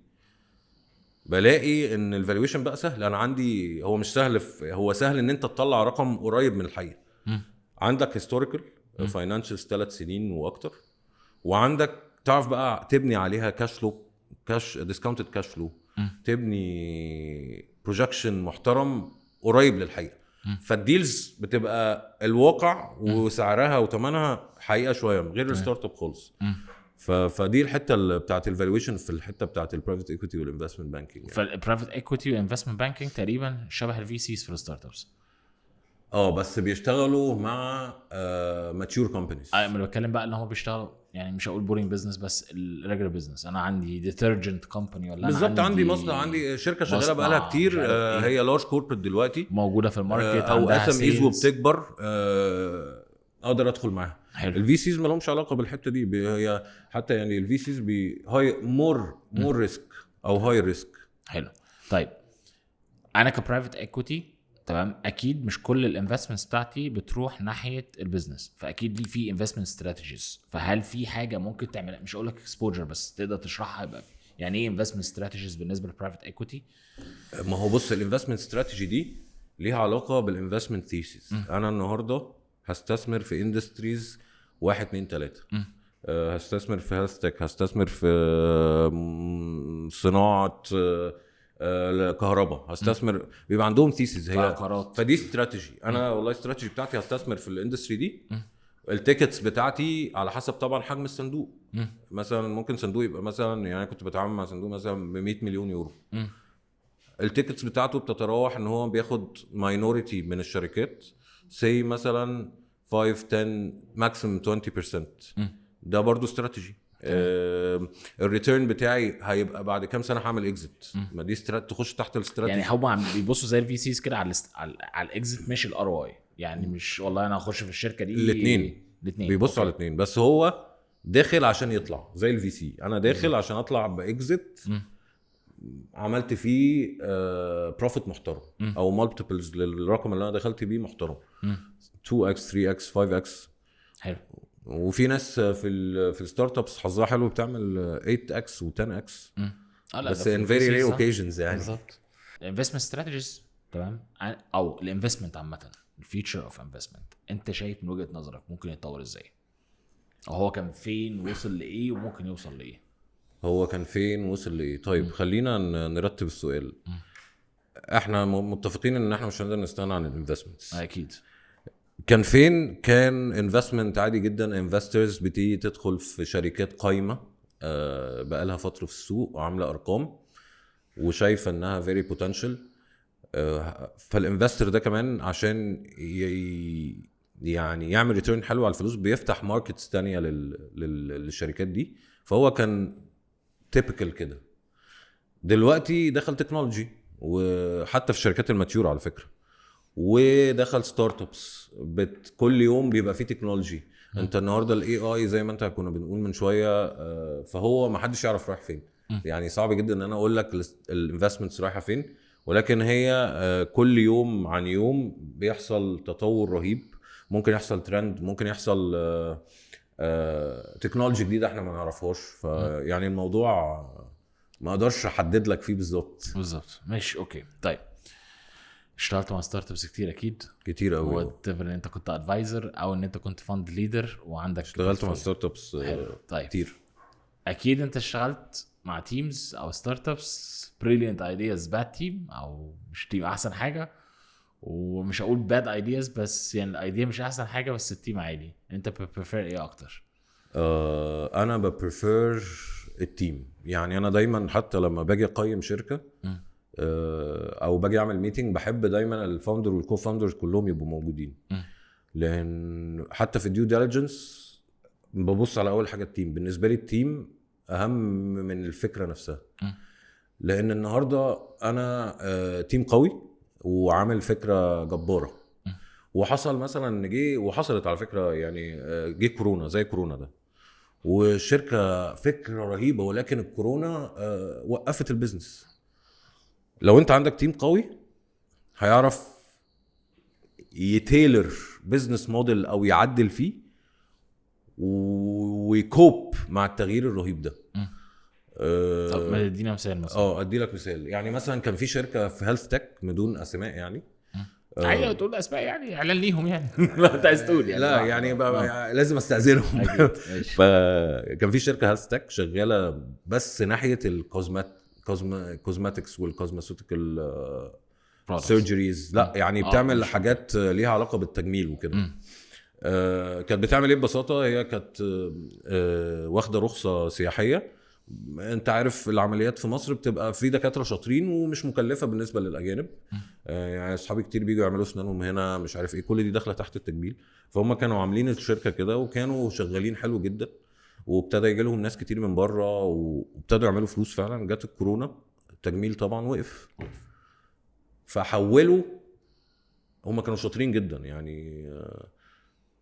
بلاقي ان ال valuation بقى سهل. انا عندي، هو مش سهل هو سهل ان انت تطلع رقم قريب من الحقيقه. عندك historical financials 3 سنين واكتر، وعندك تعرف بقى تبني عليها cash flow، cash discounted cash flow، تبني projection محترم قريب للحقيقه. فال deals بتبقى الواقع وسعرها وثمنها حقيقة شويه، غير ال startup خالص. فدي الحتة اللي بتاعت ال valuation في الحتة بتاعت ال private equity وال investment banking يعني. فال private equity وال investment banking تقريبا شبه ال VCs في ال startups. اه، بس بيشتغلوا مع mature companies. انا بتكلم بقى اللي هم بيشتغلوا، يعني مش هقول boring business، بس ال regular business، انا عندي detergent company ولا أنا بالظبط، عندي مصنع، عندي شركة شغالة مصنع، بقالها مش كتير، عارف إيه. هي large corporate دلوقتي موجودة في ال market او عندها SMEs sales. وبتكبر، اقدر ادخل معاها. ال VCs ما لهمش علاقة بالحتة دي، هي حتى يعني ال VCs بي high more more risk او high risk. حلو. طيب انا ك private equity، تمام، اكيد مش كل ال investments بتاعتي بتروح ناحية ال business، فاكيد لي في investment strategies. فهل في حاجة ممكن تعملها، مش هقول لك exposure، بس تقدر تشرحها، يبقى يعني ايه investment strategies بالنسبة لل private equity؟ ما هو بص، ال investment strategy دي ليها علاقة بال investment thesis. انا النهارده هستثمر في industries واحد اتنين تلاته، هستثمر في health tech، هستثمر في صناعة كهرباء، هستثمر، بيبقى عندهم thesis هي عقارات. فدي استراتيجي. انا والله استراتيجي بتاعتي هستثمر في ال industry دي. ال tickets بتاعتي على حسب طبعا حجم الصندوق. مثلا ممكن صندوق يبقى مثلا، يعني كنت بتعامل مع صندوق مثلا ب 100 مليون يورو، ال tickets بتاعته بتتراوح ان هو بياخد minority من الشركات، say مثلا 5 10 maximum 20%. ده برضو استراتيجي. ال return بتاعي هيبقى بعد كام سنه، هعمل exit، ما دي تخش تحت الاستراتيجي. يعني هم عم بيبصوا زي ال VCs كده على ال exit مش ال ROI، يعني مش والله انا هخش في الشركة دي. الاتنين. الاثنين. بيبصوا على الاثنين، بس هو داخل عشان يطلع زي ال VC، انا داخل عشان اطلع ب exit عملت فيه profit محترم او multiples للرقم اللي انا دخلت بيه محترم، 2x 3x 5x. وفي ناس في ال startups حظها حلو بتعمل 8x و10x. اه لا، بس ده في in very ال VCs rare صح. occasions يعني. بالظبط. ال investment strategies تمام، او ال investment عامه، ال future of investment، انت شايف من وجهه نظرك ممكن يتطور ازاي؟ او هو كان فين، وصل لايه، وممكن يوصل لايه؟ هو كان فين، وصل لايه؟ طيب، خلينا نرتب السؤال. احنا متفقين ان احنا مش هنقدر نستغنى عن ال investments. اكيد. كان فين؟ كان investment عادي جدا، investors بتيجي تدخل في شركات قايمة بقالها فترة في السوق وعامله ارقام وشايفه انها very potential. فال investor ده كمان عشان يعني يعمل return حلو على الفلوس بيفتح markets تانية للشركات دي. فهو كان typical كده. دلوقتي دخل technology، وحتى في الشركات ال mature على فكره، ودخل startups. كل يوم بيبقى فيه technology. انت النهارده ال AI زي ما انت كنا بنقول من شويه، فهو ما حدش يعرف رايح فين. يعني صعب جدا ان انا اقول لك ال investments رايحة فين، ولكن هي كل يوم عن يوم بيحصل تطور رهيب. ممكن يحصل ترند، ممكن يحصل technology جديدة احنا ما نعرفهاش. فيعني الموضوع ما اقدرش احدد لك فيه بالظبط. بالظبط، ماشي، okay. طيب، اشتغلت مع startups كتير اكيد. كتير قوي. whatever ان انت كنت advisor او ان انت كنت fund leader وعندك اشتغلت مع startups حلو. طيب. كتير. اكيد انت اشتغلت مع teams او startups brilliant ideas، bad team، او مش team احسن حاجه، ومش هقول bad ideas، بس يعني ال idea مش احسن حاجة بس ال team عالي. انت prefer ايه اكتر؟ انا ب prefer ال team. يعني انا دايما حتى لما باجي اقيم شركة او باجي اعمل meeting، بحب دايما ال founder وال co-founders كلهم يبقوا موجودين. لان حتى في ال due diligence ببص على اول حاجة ال team. بالنسبة لي ال team اهم من الفكرة نفسها. لان النهارده انا team قوي وعامل فكرة جباره، وحصل مثلا ان جه، وحصلت على فكرة يعني، جه كورونا زي كورونا ده، والشركة فكرة رهيبة ولكن الكورونا وقفت ال business. لو انت عندك team قوي هيعرف ي tailor business model او يعدل فيه وي cope مع التغيير الرهيب ده. طب ما تدينا مثال مثلا. اه، ادي لك مثال. يعني مثلا كان في شركة في health tech بدون اسماء يعني. عادي تقول اسماء، يعني اعلان ليهم يعني، لو انت عايز تقول يعني. لا يعني بقى لازم استاذنهم. أكيد. ماشي. فكان في شركة health tech شغالة بس ناحية ال cosmetics وال cosmeceutical Products. surgeries. لا يعني بتعمل حاجات ليها علاقة بالتجميل وكده. كانت بتعمل ايه؟ ببساطة هي كانت واخده رخصه سياحيه. انت عارف العمليات في مصر بتبقى في دكاترة شاطرين ومش مكلفة بالنسبة للاجانب. يعني اصحابي كتير بيجوا يعملوا اسنانهم هنا، مش عارف ايه، كل دي داخله تحت التجميل. فهم كانوا عاملين الشركة كده وكانوا شغالين حلو جدا، وابتدى يجي لهم ناس كتير من بره وابتدوا يعملوا فلوس فعلا. جت الكورونا، التجميل طبعا وقف، فحولوا. هم كانوا شاطرين جدا يعني،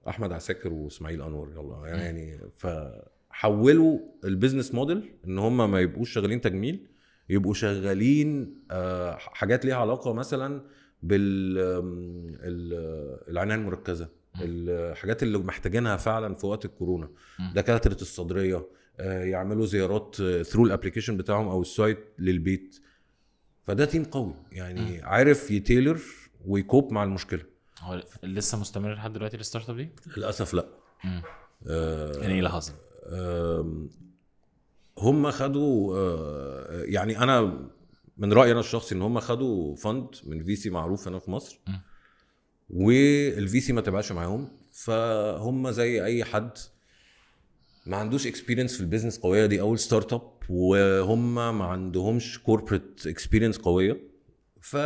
احمد عساكر واسماعيل انور، يلا يعني. فحولوا ال business model ان هم ما يبقوش شغالين تجميل، يبقوا شغالين حاجات ليها علاقة مثلا بال العناية المركزه، الحاجات اللي محتاجينها فعلا في وقت الكورونا، دكاترة الصدريه، يعملوا زيارات through ال application بتاعهم او ال site للبيت. فده team قوي يعني، عارف ي tailor وي cope مع المشكله. هو لسه مستمر لحد دلوقتي ال startup دي؟ للاسف لا. يعني ايه اللي حصل؟ هم خدوا يعني انا من رايي انا الشخصي ان هم خدوا fund من VC معروف هنا في مصر، وال VC ما تبعش معاهم. فهم زي اي حد ما عندوش experience في ال business قويه، دي اول startup، وهم ما عندهمش corporate experience قويه، ف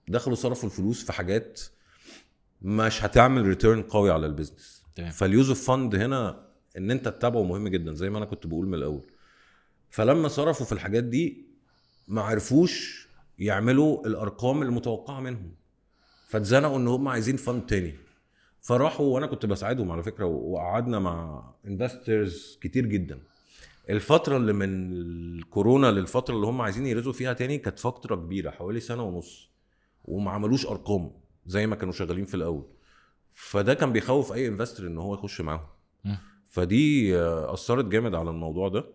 دخلوا صرفوا الفلوس في حاجات مش هتعمل return قوي على ال business. فال use of fund هنا ان انت تتابعه مهم جدا، زي ما انا كنت بقول من الاول. فلما صرفوا في الحاجات دي ما عرفوش يعملوا الارقام المتوقعة منهم، فاتزنقوا ان هم عايزين fund تاني. فراحوا، وانا كنت بساعدهم على فكره، وقعدنا مع investors كتير جدا. الفترة اللي من الكورونا للفترة اللي هم عايزين ي raise وا فيها تاني كانت فترة كبيره، حوالي سنة ونص، وما عملوش ارقام زي ما كانوا شغالين في الاول. فده كان بيخوف اي investor ان هو يخش معاهم. فدي اثرت جامد على الموضوع ده.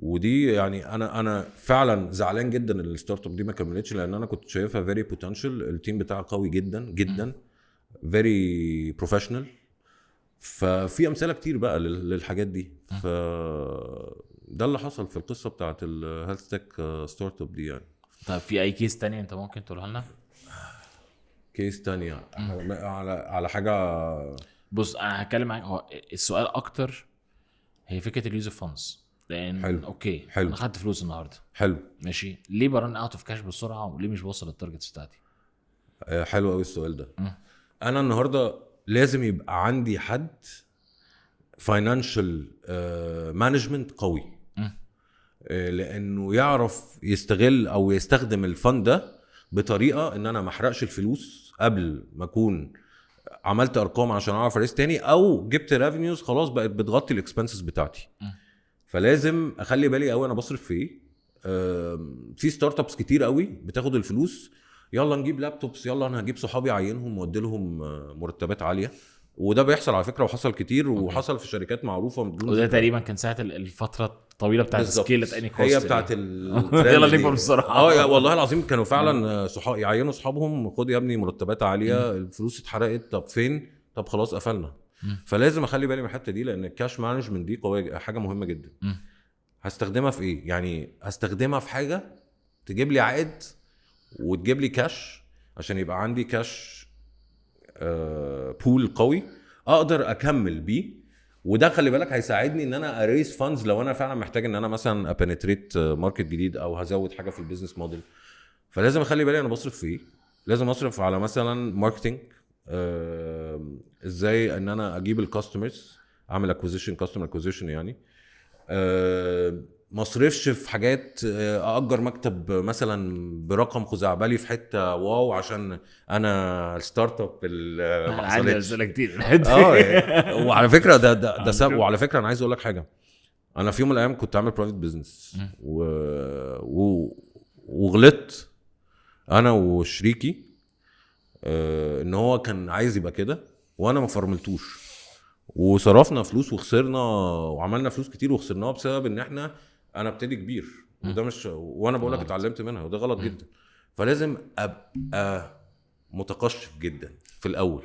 ودي يعني انا فعلا زعلان جدا ان ال startup دي ما كملتش، لان انا كنت شايفها very potential. ال team بتاعها قوي جدا جدا، very professional. ففي امثلة كتير بقى للحاجات دي. ف ده اللي حصل في القصة بتاعت ال health tech startup دي يعني. طيب في اي case تانية انت ممكن تقولها لنا؟ case تانية على حاجة؟ بص انا هتكلم معاك، هو السؤال اكتر هي فكرة ال use of funds، لان حلو. okay حلو. انا خدت فلوس النهارده، حلو، ماشي، ليه ب run out of cash بسرعة وليه مش بوصل لل targets بتاعتي؟ حلو قوي السؤال ده. انا النهارده لازم يبقى عندي حد financial management قوي، لانه يعرف يستغل او يستخدم ال fund ده بطريقة ان انا ما احرقش الفلوس قبل ما اكون عملت ارقام عشان اعرف ا raise تاني، او جبت revenues خلاص بقت بتغطي ال expenses بتاعتي. فلازم اخلي بالي قوي انا بصرف في ايه. في startups كتير قوي بتاخد الفلوس، يلا نجيب laptops، يلا انا هجيب صحابي اعينهم وادي لهم مرتبات عالية، وده بيحصل على فكرة، وحصل كتير وحصل في شركات معروفة بدون وده ذكر. تقريبا كان ساعة الفترة الطويلة بتاعت بالظبط. scale at any cost. هي بتاعت يلا نكبر بسرعة. يا والله العظيم كانوا فعلا صحاب يعينوا اصحابهم، خد يا ابني مرتبات عاليه، الفلوس اتحرقت، طب فين؟ طب خلاص قفلنا. فلازم اخلي بالي من الحتة دي، لان ال cash management دي قوية، حاجة مهمة جدا. هستخدمها في ايه؟ يعني هستخدمها في حاجة تجيب لي عائد وتجيب لي كاش، عشان يبقى عندي كاش pool قوي اقدر اكمل بيه. وده خلي بالك هيساعدني ان انا ا raise funds لو انا فعلا محتاج ان انا مثلا ا penetrate market جديد او هزود حاجة في ال business model. فلازم اخلي بالي انا بصرف في ايه. لازم اصرف على مثلا marketing، ازاي ان انا اجيب ال customers، اعمل acquisition، customer acquisition يعني. ما اصرفش في حاجات، اجر مكتب مثلا برقم خزعبلي في حتة wow عشان انا ال startup اللي ما انا عندي حصلتش. اسئلة كتير. يعني. وعلى فكرة ده سبب. وعلى فكرة انا عايز اقول لك حاجة، انا في يوم من الايام كنت عامل private business وغلطت انا وشريكي، ان هو كان عايز يبقى كده وانا ما فرملتوش، وصرفنا فلوس وخسرنا وعملنا فلوس كتير وخسرناها بسبب ان احنا انا ابتدي كبير، وده مش، وانا بقول لك غلط. اتعلمت منها، وده غلط جدا. فلازم ابقى متقشف جدا في الاول.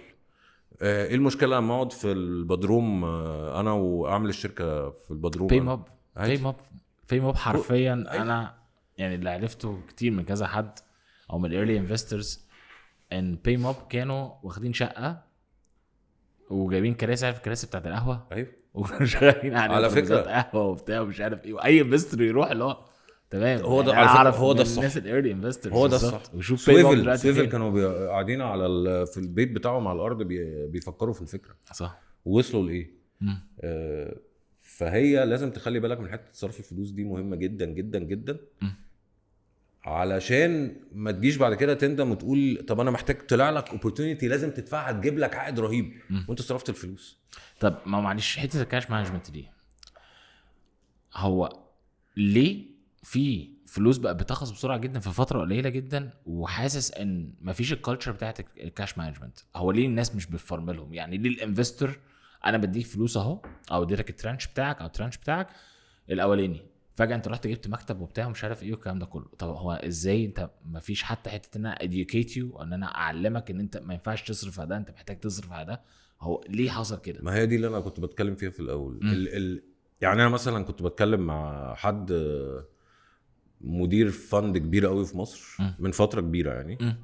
ايه المشكلة لما اقعد في البدروم، انا واعمل الشركة في البدروم؟ Paymob. عادي. Paymob، Paymob حرفيا. أيوة. انا يعني اللي عرفته كتير من كذا حد او من ال early investors ان Paymob كانوا واخدين شقه وجايبين كراسي، عارف الكراسي بتاعت القهوة؟ ايوه. وشغالين على على ترابيزات فكرة. قهوة وبتاع ومش عارف ايه، واي investor يروح اللي هو تمام. هو ده يعني على فكرة اعرف هو ده من الصح. الناس ال early investors. هو ده الصح. وشوف Paymob Swvl دلوقتي Swvl فين. كانوا قاعدين على في البيت بتاعهم على الارض بيفكروا في الفكرة. صح. ووصلوا لايه. مم. فهي لازم تخلي بالك من حتة صرف الفلوس دي، مهمة جدا جدا جدا. علشان ما تجيش بعد كده تندم وتقول طب انا محتاج، طلع لك opportunity لازم تدفعها تجيب لك عائد رهيب وانت صرفت الفلوس. طب ما معلش، حتة ال cash management دي، هو ليه في فلوس بقى بتخلص بسرعة جدا في فترة قليله جدا، وحاسس ان مفيش ال culture بتاعت ال cash management؟ هو ليه الناس مش بتفرملهم؟ يعني ليه ال investor انا بديك فلوس اهو، او اديتك ال tranche بتاعك او ال tranche بتاعك الاولاني، فجاة انت رحت جبت مكتب وبتاع ومش عارف ايه والكلام ده كله. طب هو ازاي انت مفيش حتى حتة ان انا educate you، ان انا اعلمك ان انت ما ينفعش تصرف على ده، انت محتاج تصرف على ده؟ هو ليه حصل كده؟ ما هي دي اللي انا كنت بتكلم فيها في الاول. ال ال يعني انا مثلا كنت بتكلم مع حد مدير fund كبير قوي في مصر من فترة كبيرة يعني.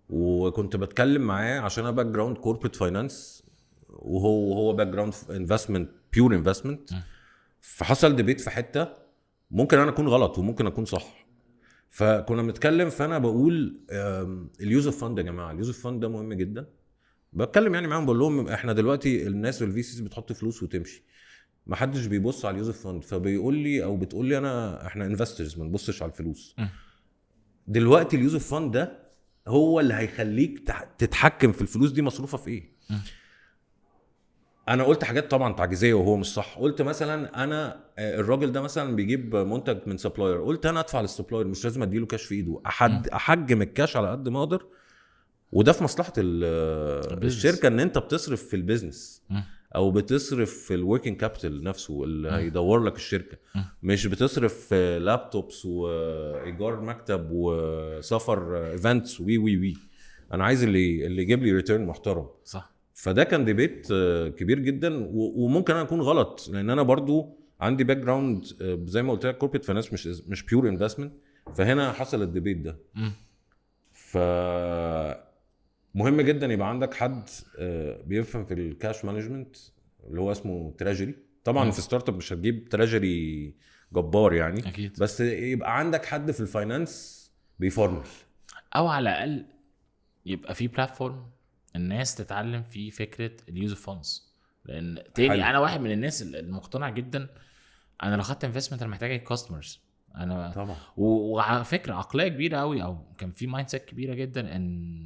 وكنت بتكلم معاه عشان انا background corporate finance وهو background investment، pure investment. فحصل debate في حتة، ممكن انا اكون غلط وممكن اكون صح. فكنا بنتكلم، فانا بقول ال use of fund يا جماعه، ال use of fund ده مهم جدا. بتكلم يعني معاهم، بقول لهم احنا دلوقتي الناس وال VCs بتحط فلوس وتمشي، ما حدش بيبص على ال use of fund. فبيقول لي او بتقول لي انا احنا investors ما نبصش على الفلوس. دلوقتي ال use of fund ده هو اللي هيخليك تتحكم في الفلوس دي مصروفه في ايه. انا قلت حاجات طبعا تعجيزية وهو مش صح. قلت مثلا انا الراجل ده مثلا بيجيب منتج من supplier، قلت انا ادفع لل supplier، مش لازم اديله كاش في ايده، احد احجم الكاش على قد ما اقدر، وده في مصلحة ال business. الشركة ان انت بتصرف في ال business. او بتصرف في ال working capital نفسه اللي هيدور لك الشركه، مش بتصرف في laptops وايجار مكتب وسفر events وي وي وي. انا عايز اللي يجيب لي return محترم. صح. فده كان debate كبير جدا، وممكن انا اكون غلط لان انا برضو عندي background زي ما قلت لك corporate finance، مش pure investment. فهنا حصل ال debate ده. ف مهم جدا يبقى عندك حد بيفهم في ال cash management اللي هو اسمه treasury. طبعا في startup مش هتجيب treasury جبار يعني، اكيد، بس يبقى عندك حد في ال finance بيفرمل، او على الاقل يبقى في platform الناس تتعلم فيه فكرة ال use of funds. لان تاني حلو. انا واحد من الناس المقتنع جدا، انا لو خدت investment انا محتاج customers. انا طبعا. وعلى فكرة عقلية كبيرة قوي، او كان في mindset كبيرة جدا ان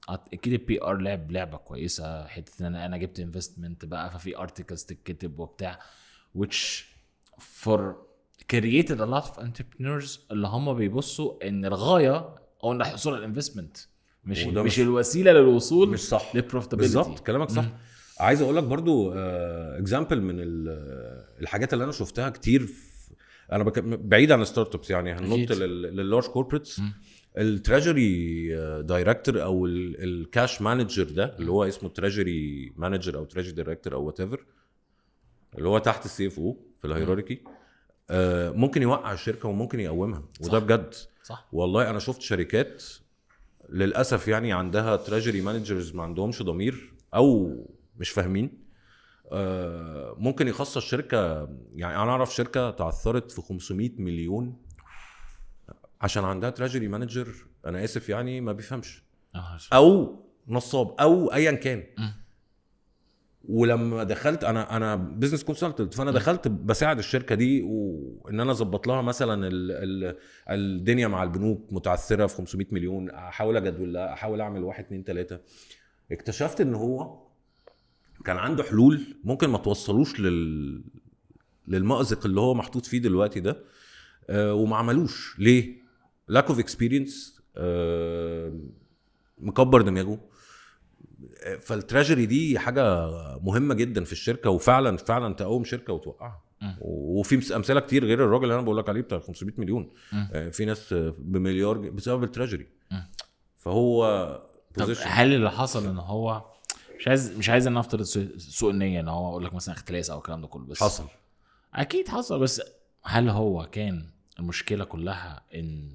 اكيد ال PR لعب لعبه كويسة، حتة ان انا جبت investment بقى، ففي articles تتكتب وبتاع، which for created a lot of entrepreneurs اللي هم بيبصوا ان الغاية او ان الحصول على ال investment مش الوسيلة للوصول، مش صح، لل profitability. بالظبط، كلامك صح. عايز اقول لك برضو example من الحاجات اللي انا شفتها كتير، انا بعيد عن ال startups يعني، هننط لل large corporates. ال treasury director او ال cash manager ده اللي هو اسمه treasury manager او treasury director او whatever، اللي هو تحت ال CFO في ال hierarchy، ممكن يوقع الشركة وممكن يقومها، وده بجد. صح. والله انا شفت شركات للاسف يعني عندها treasury managers ما عندهمش ضمير او مش فاهمين، ممكن يخسر شركة. يعني انا اعرف شركة تعثرت في 500 مليون عشان عندها treasury manager، انا اسف يعني، ما بيفهمش او نصاب او ايا كان. ولما دخلت انا business consultant، فانا دخلت بساعد الشركة دي وان انا اظبط لها مثلا ال الدنيا مع البنوك متعثره في 500 مليون، احاول اجدول لها، احاول اعمل 1 2 3. اكتشفت ان هو كان عنده حلول ممكن ما توصلوش للمأزق اللي هو محطوط فيه دلوقتي ده، وما عملوش. ليه؟ lack of experience، مكبر دماغه. فال treasury دي حاجة مهمة جدا في الشركه، وفعلا فعلا تقوم شركة وتوقعها. وفي امثلة كتير غير الراجل اللي انا بقول لك عليه بتاع 500 مليون، في ناس بمليار بسبب ال treasury. فهو طب هل اللي حصل ان هو مش عايز ان افترض سوء النية، ان هو اقول لك مثلا اختلاس او الكلام ده كله، بس حصل اكيد حصل، بس هل هو كان المشكلة كلها ان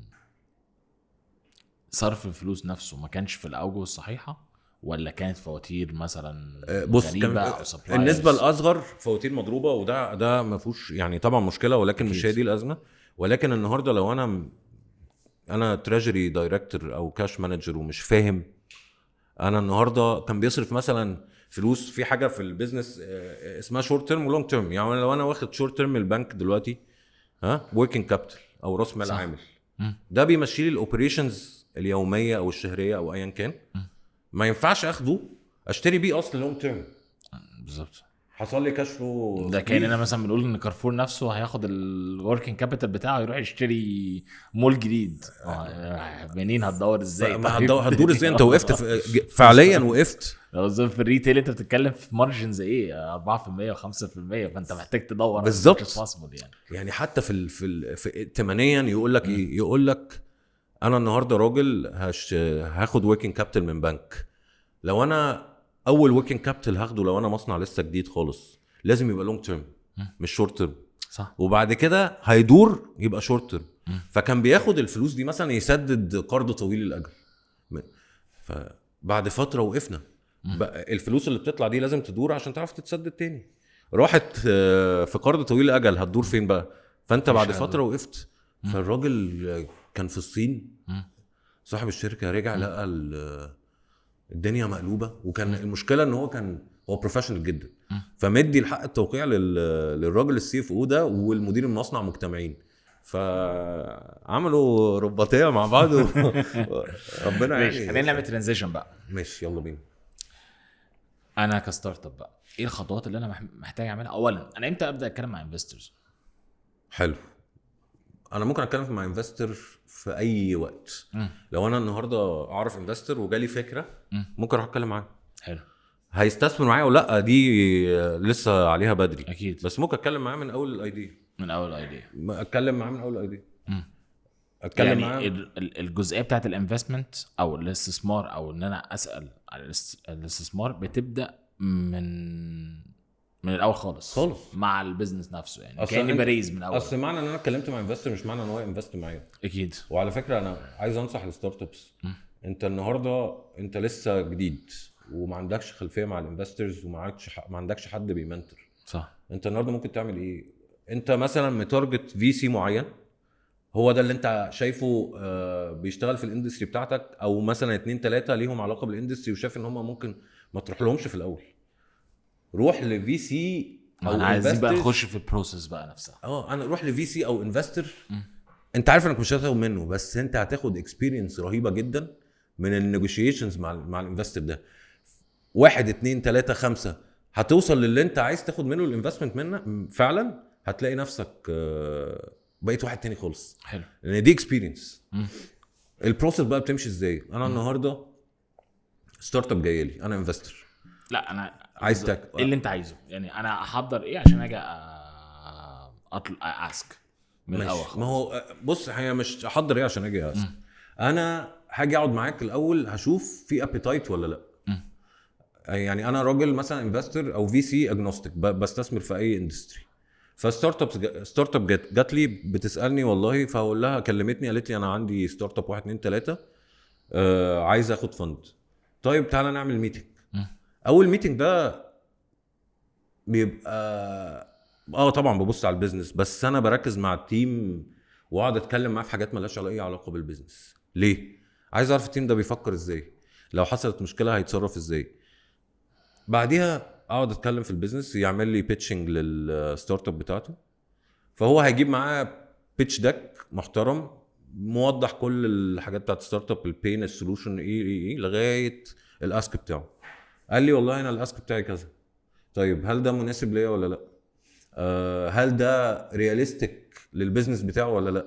صرف الفلوس نفسه ما كانش في الاوجه الصحيحة، ولا كانت فواتير مثلا غريبة او suppliers؟ النسبة الاصغر فواتير مضروبة، وده ده ما فيهوش يعني طبعا مشكلة، ولكن أكيد. مش هي دي الازمة. ولكن النهارده لو انا treasury director او cash manager ومش فاهم، انا النهارده كان بيصرف مثلا فلوس في حاجة في ال business اسمها short term و long term. يعني لو انا واخد short term البنك دلوقتي، ها، working capital او راس مال عامل، ده بيمشي لي ال operations اليومية او الشهرية او ايا كان. ما ينفعش اخده اشتري بيه اصل long term. بالظبط. حصل لي cash flow. ده كاننا مثلا بنقول ان كارفور نفسه هياخد ال working capital بتاعه يروح يشتري مول جديد. منين هتدور ازاي؟ هتدور ازاي؟ انت وقفت فعليا وقفت. لو في ال retail انت بتتكلم في margins ايه 4% و5%، فانت محتاج تدور بالظبط يعني. حتى في ائتمانيا يقول لك ايه؟ يقول لك انا النهارده راجل هاخد working capital من بنك. لو انا اول working capital هاخده لو انا مصنع لسه جديد خالص، لازم يبقى long term مش short term. صح. وبعد كده هيدور يبقى short term. فكان بياخد الفلوس دي مثلا يسدد قرض طويل الاجل. فبعد فترة وقفنا بقى الفلوس اللي بتطلع دي لازم تدور عشان تعرف تتسدد تاني. راحت في قرض طويل الاجل، هتدور فين بقى؟ فانت بعد فترة وقفت. فالراجل كان في الصين، صاحب الشركة، رجع لقى الدنيا مقلوبة. وكان المشكلة ان هو كان هو professional جدا، فمدي الحق التوقيع للراجل ال CFO ده والمدير المصنع مجتمعين، فعملوا رباطيه مع بعض. ربنا يعني. خلينا نعمل transition بقى. ماشي، يلا بينا. انا ك startup بقى ايه الخطوات اللي انا محتاج اعملها؟ اولا انا امتى ابدا اتكلم مع investors؟ حلو. انا ممكن اتكلم مع investor في اي وقت. لو انا النهارده اعرف investor وجالي فكرة، ممكن اروح اتكلم معاه. حلو. هيستثمر معايا ولا لا دي لسه عليها بدري. اكيد. بس ممكن اتكلم معاه من اول ال idea. من اول idea. اتكلم معاه من اول ال idea. اتكلم يعني معاه الجزئية بتاعت ال investment او الاستثمار، او ان انا اسال على الاستثمار، بتبدا من الاول خالص خالص مع ال business نفسه، يعني كاني ب raise من الاول. اصل معنى ان انا اتكلمت مع investor مش معنى ان هو invest معايا. اكيد. وعلى فكرة انا عايز انصح ال startups، انت النهارده انت لسه جديد وما عندكش خلفية مع ال investors وما عندكش حد بي mentor. صح. انت النهارده ممكن تعمل ايه؟ انت مثلا م target VC معين، هو ده اللي انت شايفه بيشتغل في ال industry بتاعتك، او مثلا 2 3 ليهم علاقة بال industry وشايف ان هم ممكن ما تروح لهمش في الاول. روح ل VC او انا عايزين بقى نخش في ال process بقى نفسها. انا روح ل VC او investor، انت عارف انك مش هتاخد منه، بس انت هتاخد experience رهيبة جدا من ال negotiations مع ال investor ده. 1 2 3 5 هتوصل للي انت عايز تاخد منه ال investment منه فعلا. هتلاقي نفسك بقيت واحد تاني خالص. حلو. لان دي experience. ال process بقى بتمشي ازاي؟ انا النهارده startup جاي لي، انا investor. لا انا عايز ايه اللي انت عايزه؟ يعني انا احضر ايه عشان اجي اطلع ask من الاول؟ ما هو بص، هي مش احضر ايه عشان اجي ask. انا هاجي اقعد معاك الاول، هشوف في appetite ولا لا. يعني انا راجل مثلا investor او VC agnostic، بستثمر في اي industry. ف startup جات لي بتسالني والله، فاقول لها كلمتني قالت لي انا عندي startup 1 2 3 عايز اخد fund. طيب تعالى نعمل meeting. اول meeting ده بيبقى طبعا ببص على ال business، بس انا بركز مع ال team واقعد اتكلم معاه في حاجات مالهاش اي علاقة بال business. ليه؟ عايز اعرف ال team ده بيفكر ازاي، لو حصلت مشكلة هيتصرف ازاي. بعديها اقعد اتكلم في ال business، يعمل لي pitching لل startup بتاعته، فهو هيجيب معاه pitch deck محترم موضح كل الحاجات بتاعت startup، ال pain، ال solution، ايه ايه ايه، لغاية ال ask بتاعه. قال لي والله انا ال ask بتاعي كذا. طيب هل ده مناسب ليا ولا لا؟ هل ده realistic لل business بتاعه ولا لا؟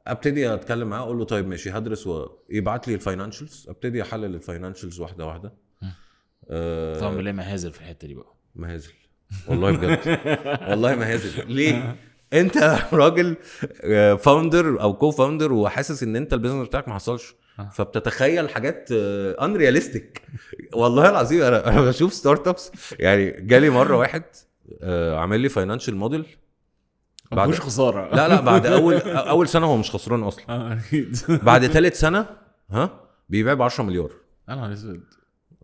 ابتدي اتكلم معاه، اقول له طيب ماشي هدرس، ويبعت لي ال financials، ابتدي احلل ال financials واحدة واحدة. طبعا ليه مهازل في الحتة دي بقى؟ مهازل والله بجد. والله مهازل. ليه؟ انت راجل founder او co-founder وحاسس ان انت ال business بتاعك ما حصلش، فبتتخيل حاجات unrealistic. والله العظيم انا بشوف startups، يعني جالي مرة واحد عامل لي financial model بعد مش خسارة. لا بعد اول سنة هو مش خسران اصلا. اكيد. بعد ثالث سنة بيبيع ب 10 مليار. انا اسود.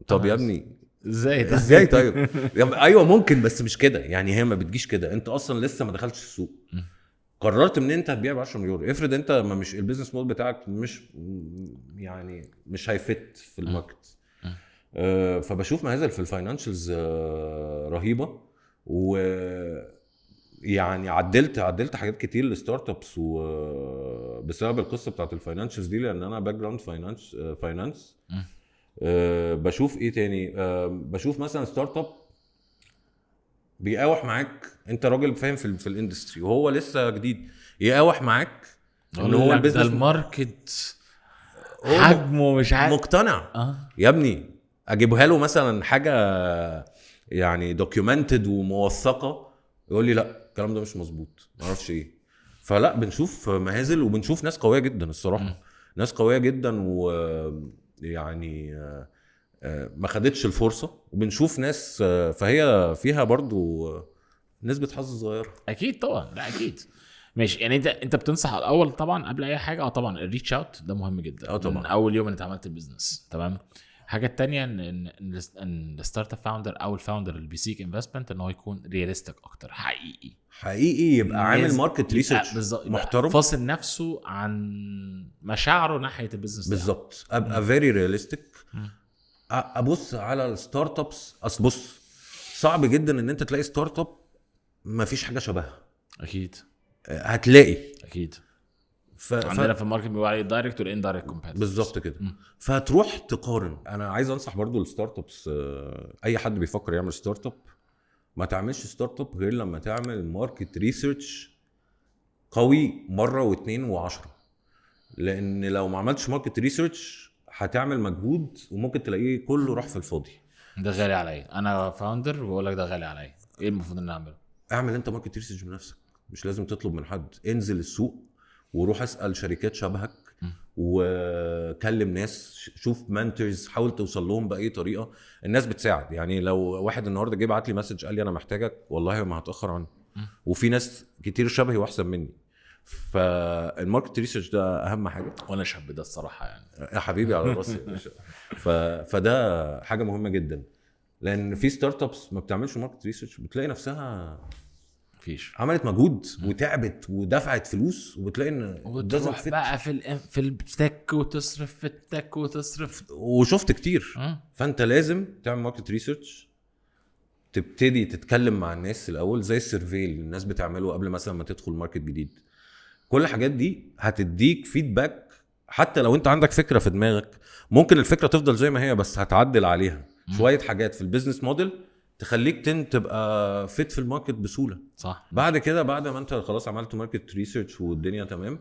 طب يا ابني ازاي ده؟ ازاي طيب؟ ايوه ممكن، بس مش كده يعني، هي ما بتجيش كده. انت اصلا لسه ما دخلتش السوق، قررت من انت هتبيع ب 10 مليار. افرض انت ما مش ال business model بتاعك مش يعني مش هي fit في ال market. فبشوف مهازل في ال financials رهيبة، و يعني عدلت حاجات كتير لل startups وبسبب القصة بتاعت ال financials دي، لان انا background finance. بشوف ايه تاني؟ بشوف مثلا startup بيقاوح معاك، انت راجل فاهم في ال industry وهو لسه جديد، يقاوح معاك ان هو ال business ال market حجمه مش عارف، مقتنع. يا ابني اجيبها له مثلا حاجة يعني documented وموثقه، يقول لي لا الكلام ده مش مظبوط، ما اعرفش ايه. فلا بنشوف مهازل وبنشوف ناس قوية جدا الصراحة. ناس قوية جدا ويعني ما خدتش الفرصة، وبنشوف ناس فهي فيها برضو نسبه حظ صغيرة. اكيد طبعا. لا اكيد ماشي. يعني انت بتنصح الاول طبعا قبل اي حاجة، طبعا ال reach out ده مهم جدا. طبعا من اول يوم انت عملت ال business. تمام. الحاجة الثانية ان ال startup founder او ال founder اللي بي seek investment ان هو يكون realistic اكتر، حقيقي يبقى عامل market research محترم، فاصل نفسه عن مشاعره ناحية ال business. بالظبط. ابقى very realistic، ابص على ال startups. اصل بص صعب جدا ان انت تلاقي startup ما فيش حاجة شبهها. اكيد هتلاقي اكيد. عندنا في ال market بيقول عليه direct وال indirect competitors. بالظبط كده. فتروح تقارن. انا عايز انصح برضو ال startups، اي حد بيفكر يعمل startup، ما تعملش startup غير لما تعمل market research قوي مرة واثنين وعشرة، لان لو ما عملتش market research هتعمل مجهود وممكن تلاقيه كله راح في الفاضي. ده غالي عليا، انا founder وبقول لك ده غالي عليا، ايه المفروض ان اعمله؟ اعمل انت market research بنفسك، مش لازم تطلب من حد. انزل السوق وروح اسال شركات شبهك وكلم ناس، شوف mentors، حاول توصل لهم باي طريقه. الناس بتساعد، يعني لو واحد النهارده جه بعت لي message قال لي انا محتاجك، والله ما هتاخر عنه. وفي ناس كتير شبهي واحسن مني. فال market research ده اهم حاجة. وانا شاب ده الصراحة يعني. يا حبيبي على راسي يا باشا. فده حاجة مهمة جدا، لان في startups ما بتعملش market research، بتلاقي نفسها مفيش. عملت مجهود وتعبت ودفعت فلوس، وبتلاقي ان it doesn't وتروح fit. بقى في ال tech وتصرف في ال tech وتصرف. وشفت كتير. فانت لازم تعمل market research، تبتدي تتكلم مع الناس الاول، زي ال survey اللي الناس بتعمله قبل مثلا ما تدخل market جديد. كل الحاجات دي هتديك feedback. حتى لو انت عندك فكرة في دماغك، ممكن الفكرة تفضل زي ما هي بس هتعدل عليها شوية حاجات في ال business model تخليك تبقى fit في ال market بسهوله. بعد كده، بعد ما انت خلاص عملت market research والدنيا تمام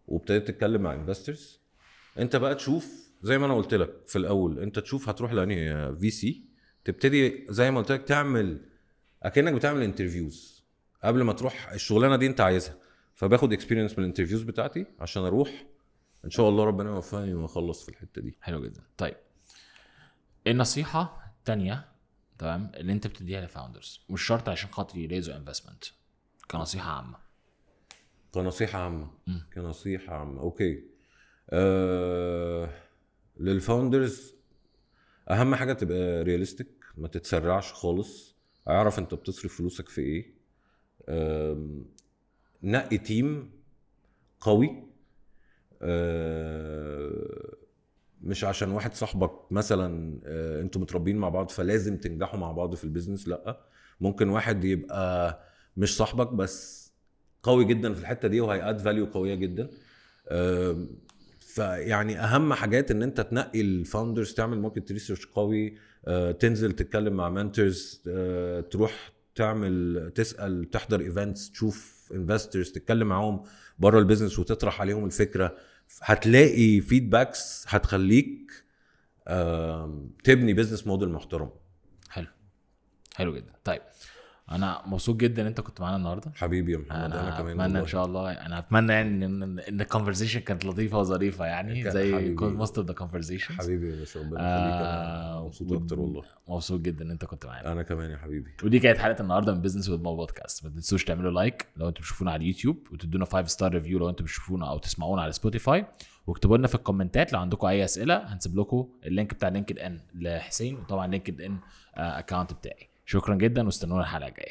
وابتديت تتكلم مع investors، انت بقى تشوف زي ما انا قلت لك في الاول، انت تشوف هتروح لانهي VC. تبتدي زي ما قلت لك تعمل اكنك بتعمل interviews قبل ما تروح الشغلانة دي انت عايزها. فباخد experience من ال interviews بتاعتي عشان اروح ان شاء الله ربنا يوفقني واخلص في الحتة دي. حلو جدا. طيب، النصيحة الثانية، تمام، اللي انت بتديها لل founders، مش شرط عشان خاطر ي raise وا investment، كنصيحه عامه. كنصيحه عامه؟ كنصيحه عامه، okay. لل founders اهم حاجة تبقى realistic، ما تتسرعش خالص، اعرف انت بتصرف فلوسك في ايه. نقي team قوي. مش عشان واحد صاحبك مثلا انتوا متربيين مع بعض فلازم تنجحوا مع بعض في ال business. لا، ممكن واحد يبقى مش صاحبك بس قوي جدا في الحتة دي وهي add value قوية جدا. فيعني اهم حاجات ان انت تنقي ال founders، تعمل market research قوي، تنزل تتكلم مع mentors، تروح تعمل تسال، تحضر events، تشوف investors، تتكلم معاهم بره ال business وتطرح عليهم الفكره. هتلاقي feedbacks هتخليك تبني business model محترم. حلو، حلو جدا. طيب، انا مبسوط جدا ان انت كنت معانا النهارده. حبيبي يا محمد. انا انا كمان اتمنى ان والله. شاء الله، انا اتمنى يعني ان ال conversation كانت لطيفة وظريفه يعني كان زي حبيبي. most of the conversations. حبيبي يا باشا، ربنا يخليك، انا مبسوط اكتر والله. مبسوط جدا ان انت كنت معانا. انا كمان يا حبيبي. ودي كانت حلقة النهارده من Business with Mo podcast. ما تنسوش تعملوا like لو انتم بتشوفونا على اليوتيوب، وتدونا 5 star review لو انتم بتشوفونا او تسمعونا على Spotify، واكتبوا لنا في الكومنتات لو عندكم اي اسئله. هنسيب لكم ال link بتاع LinkedIn لحسين، وطبعا LinkedIn account بتاعي. شكرا جدا واستنونا الحلقة الجاية.